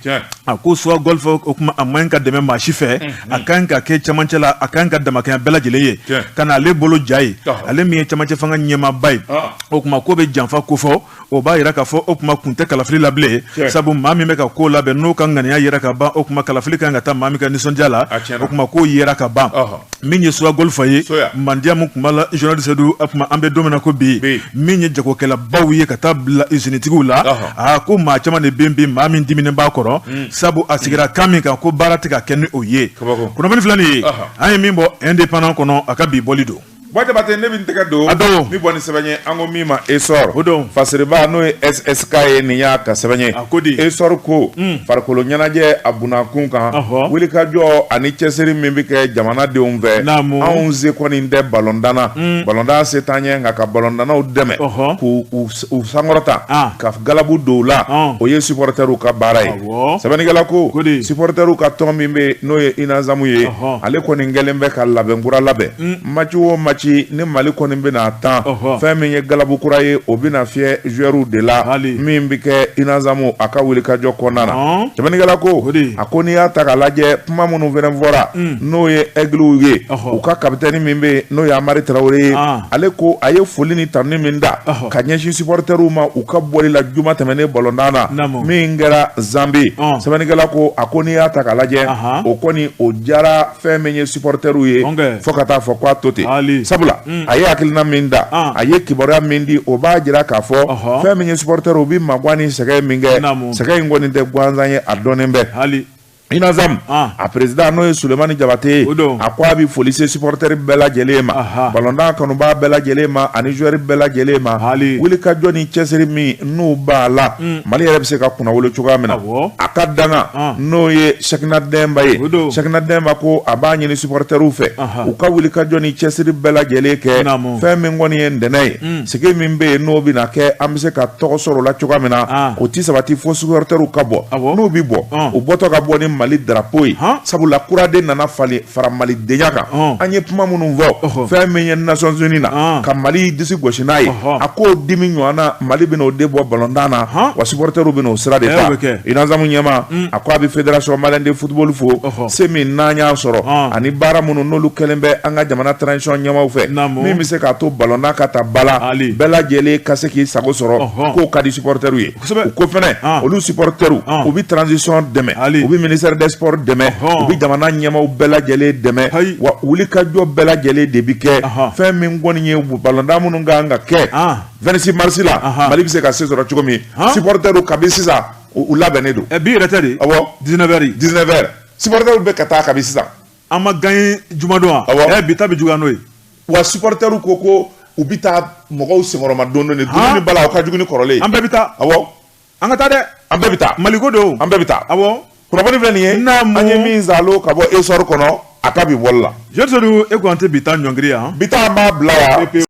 Speaker 2: a ko Soya Gɔlifa o tuma a man ɲi ka dɛmɛ maa si fɛ a ka ɲi ka kɛ camancɛ la a ka ɲi ka damakɛnya bɛɛ lajɛlen ye ka na ale bolo ja ye ale min ye camancɛ fanga ɲɛmaaba ye o tuma k'o bɛ janfa kofɔ o b'a jira k'a fɔ o tuma kun tɛ kalafili la bilen sabu maa min bɛ ka ko labɛn n'o ka ŋaniya yera ka ban o tuma kalafili kan ka taa maa min ka nisɔndiya la o tuma k'o yera ka ban min ye Soya Gɔlifa ye mandiya min tun b'a la Général Seydou o tuma an bɛ don min na ko bi min ye jagokɛlabaw ye ka taa bila usinitigiw la aa ko maa caman de bɛ bi maa min diminen b'a kɔrɔ sabu a sigira kan min kan ko baara tɛ ka kɛ ni o ye kunnafoni filɛ nin ye an ye min bɔ Indépendant kɔnɔ a ka bi bɔli don
Speaker 1: Buwa Jabate ne bɛ n tɛgɛ don a dɔw min bɔ ni sɛbɛn ye an ko min ma Essor
Speaker 2: o don
Speaker 1: fasiriba n'o ye SSK ye nin y'a ka sɛbɛn ye
Speaker 2: a ko di
Speaker 1: Essor ko farikolo ɲɛnajɛ a bunakun kan wulikajɔ ani cɛsiri min bɛ kɛ jamanadenw fɛ anw se kɔni tɛ balontan na balontan se t'an ye nka ka balontannaw dɛmɛ k'u sankɔrɔta ka galabu don u la o ye supporterw ka baara ye sɛbɛnnikɛla ko supporterw ka tɔn min bɛ n'o ye UNASAM ye ale kɔni kɛlen bɛ ka labɛn kura labɛn match o match match ni Mali kɔni bɛna tan, fɛn min ye galabu kura ye, o bɛna fiyɛ joueurs de la, min bɛ kɛ UNASAM a ka wulikajɔ kɔnɔna na. Sɛbɛnnikɛla ko, a ko n'i y'a ta k'a lajɛ, kuma minnu fana fɔra, n'o ye Aigles ye, u ka capitaine min bɛ yen, n'o ye Amari Tarawele ye, ale ko a ye foli ni tanuni min da ka ɲɛsin supporters ma u ka bɔli la juma tɛmɛnen balontan na min kɛra Zambie, sɛbɛnnikɛla ko, a ko n'i y'a ta k'a lajɛ, o kɔni o diyara fɛn min ye supporters ye fo ka taa fɔ k'a to ten, sabula a ye hakilina min da, a ye kibaruya min di, o b'a jira k'a fɔ fɛn min ye supporters u bɛ magan ni sɛgɛn min kɛ, sɛgɛn in kɔni tɛ gansan ye, a dɔnnen bɛ. UNASAM a président, n'o ye Sulemani Jabate ye, a ko a bɛ foli se supporter bɛɛ lajɛlen ma, balontan kanubaa bɛɛ lajɛlen ma ani joueur bɛɛ lajɛlen ma, wulikajɔ ni cɛsiri min n'u b'a la, Mali yɛrɛ bɛ se ka kunnawolo cogoya min na. A ka danga, n'o ye Sekina Dɛnba ye, Sekina Dɛnba ko a b'a ɲini supporterw fɛ, u ka wulikajɔ ni cɛsiri bɛɛ lajɛlen kɛ, fɛn min kɔni ye ntɛnɛn ye, sigi min bɛ yen n'o bɛna kɛ, an bɛ se ka tɔgɔ sɔrɔ o la cogoya min na, o ti sabati fo supporterw ka bɔ. N'u bɛ bɔ, u bɔtɔ ka bɔ ni Mali drapeau ye, sabula kuraden nana falen fara malidenya kan. An ye kuma minnu fɔ fɛn min ye Nations Unies na ka Mali disi gosi n'a ye, a k'o dimi ɲɔgɔn na, Mali bɛna o de bɔ balontan na, wa supporterw bɛna o sira de ta. UNASAM ɲɛmaa, a ko a bɛ Fédération malienne de football fo se min n'an y'a sɔrɔ ani baara minnu n'olu kɛlen bɛ an ka jamana transition ɲɛmaaw fɛ, min bɛ se k'a to balontan ka ta ba la, bɛɛ lajɛlen ka se k'i sago sɔrɔ, k'o ka di supporterw ye. U ko fɛnɛ olu supporterw, u bɛ transition dɛmɛ, u bɛ ministère des sports dɛmɛ, u bɛ jamana ɲɛmaaw bɛɛ lajɛlen dɛmɛ, wa wulikajɔ bɛɛ lajɛlen de bɛ kɛ fɛn min kɔni ye balontan minnu kan ka kɛ 26 mars la, Mali bɛ se ka se sɔrɔ cogo min. Supporterw kabi sisan u labɛnnen don.
Speaker 2: Bi yɛrɛ tɛ de.
Speaker 1: Awɔ.
Speaker 2: 19h.
Speaker 1: 19h, supporterw bɛ ka taa kabi sisan.
Speaker 2: An ma gagné jumadon wa?
Speaker 1: Awɔ.
Speaker 2: Bi ta bɛ juguya n'o ye.
Speaker 1: Wa supporterw ko u bɛ taa mɔgɔw senkɔrɔma don dɔɔni, dumuni bala o ka jugu ni kɔrɔlen ye.
Speaker 2: An bɛɛ bɛ taa.
Speaker 1: Awɔ.
Speaker 2: An ka taa dɛ.
Speaker 1: An bɛɛ bɛ taa.
Speaker 2: Maliko don.
Speaker 1: An bɛɛ bɛ taa.
Speaker 2: Awɔ.
Speaker 1: Kunnafoni filɛ nin ye, an ye min zalo ka bɔ Essor kɔnɔ, a ka bi bɔli la.
Speaker 2: Jean Seydou, e ko an tɛ bi ta ɲɔngiri yan.
Speaker 1: Bi ta an b'a bila yan.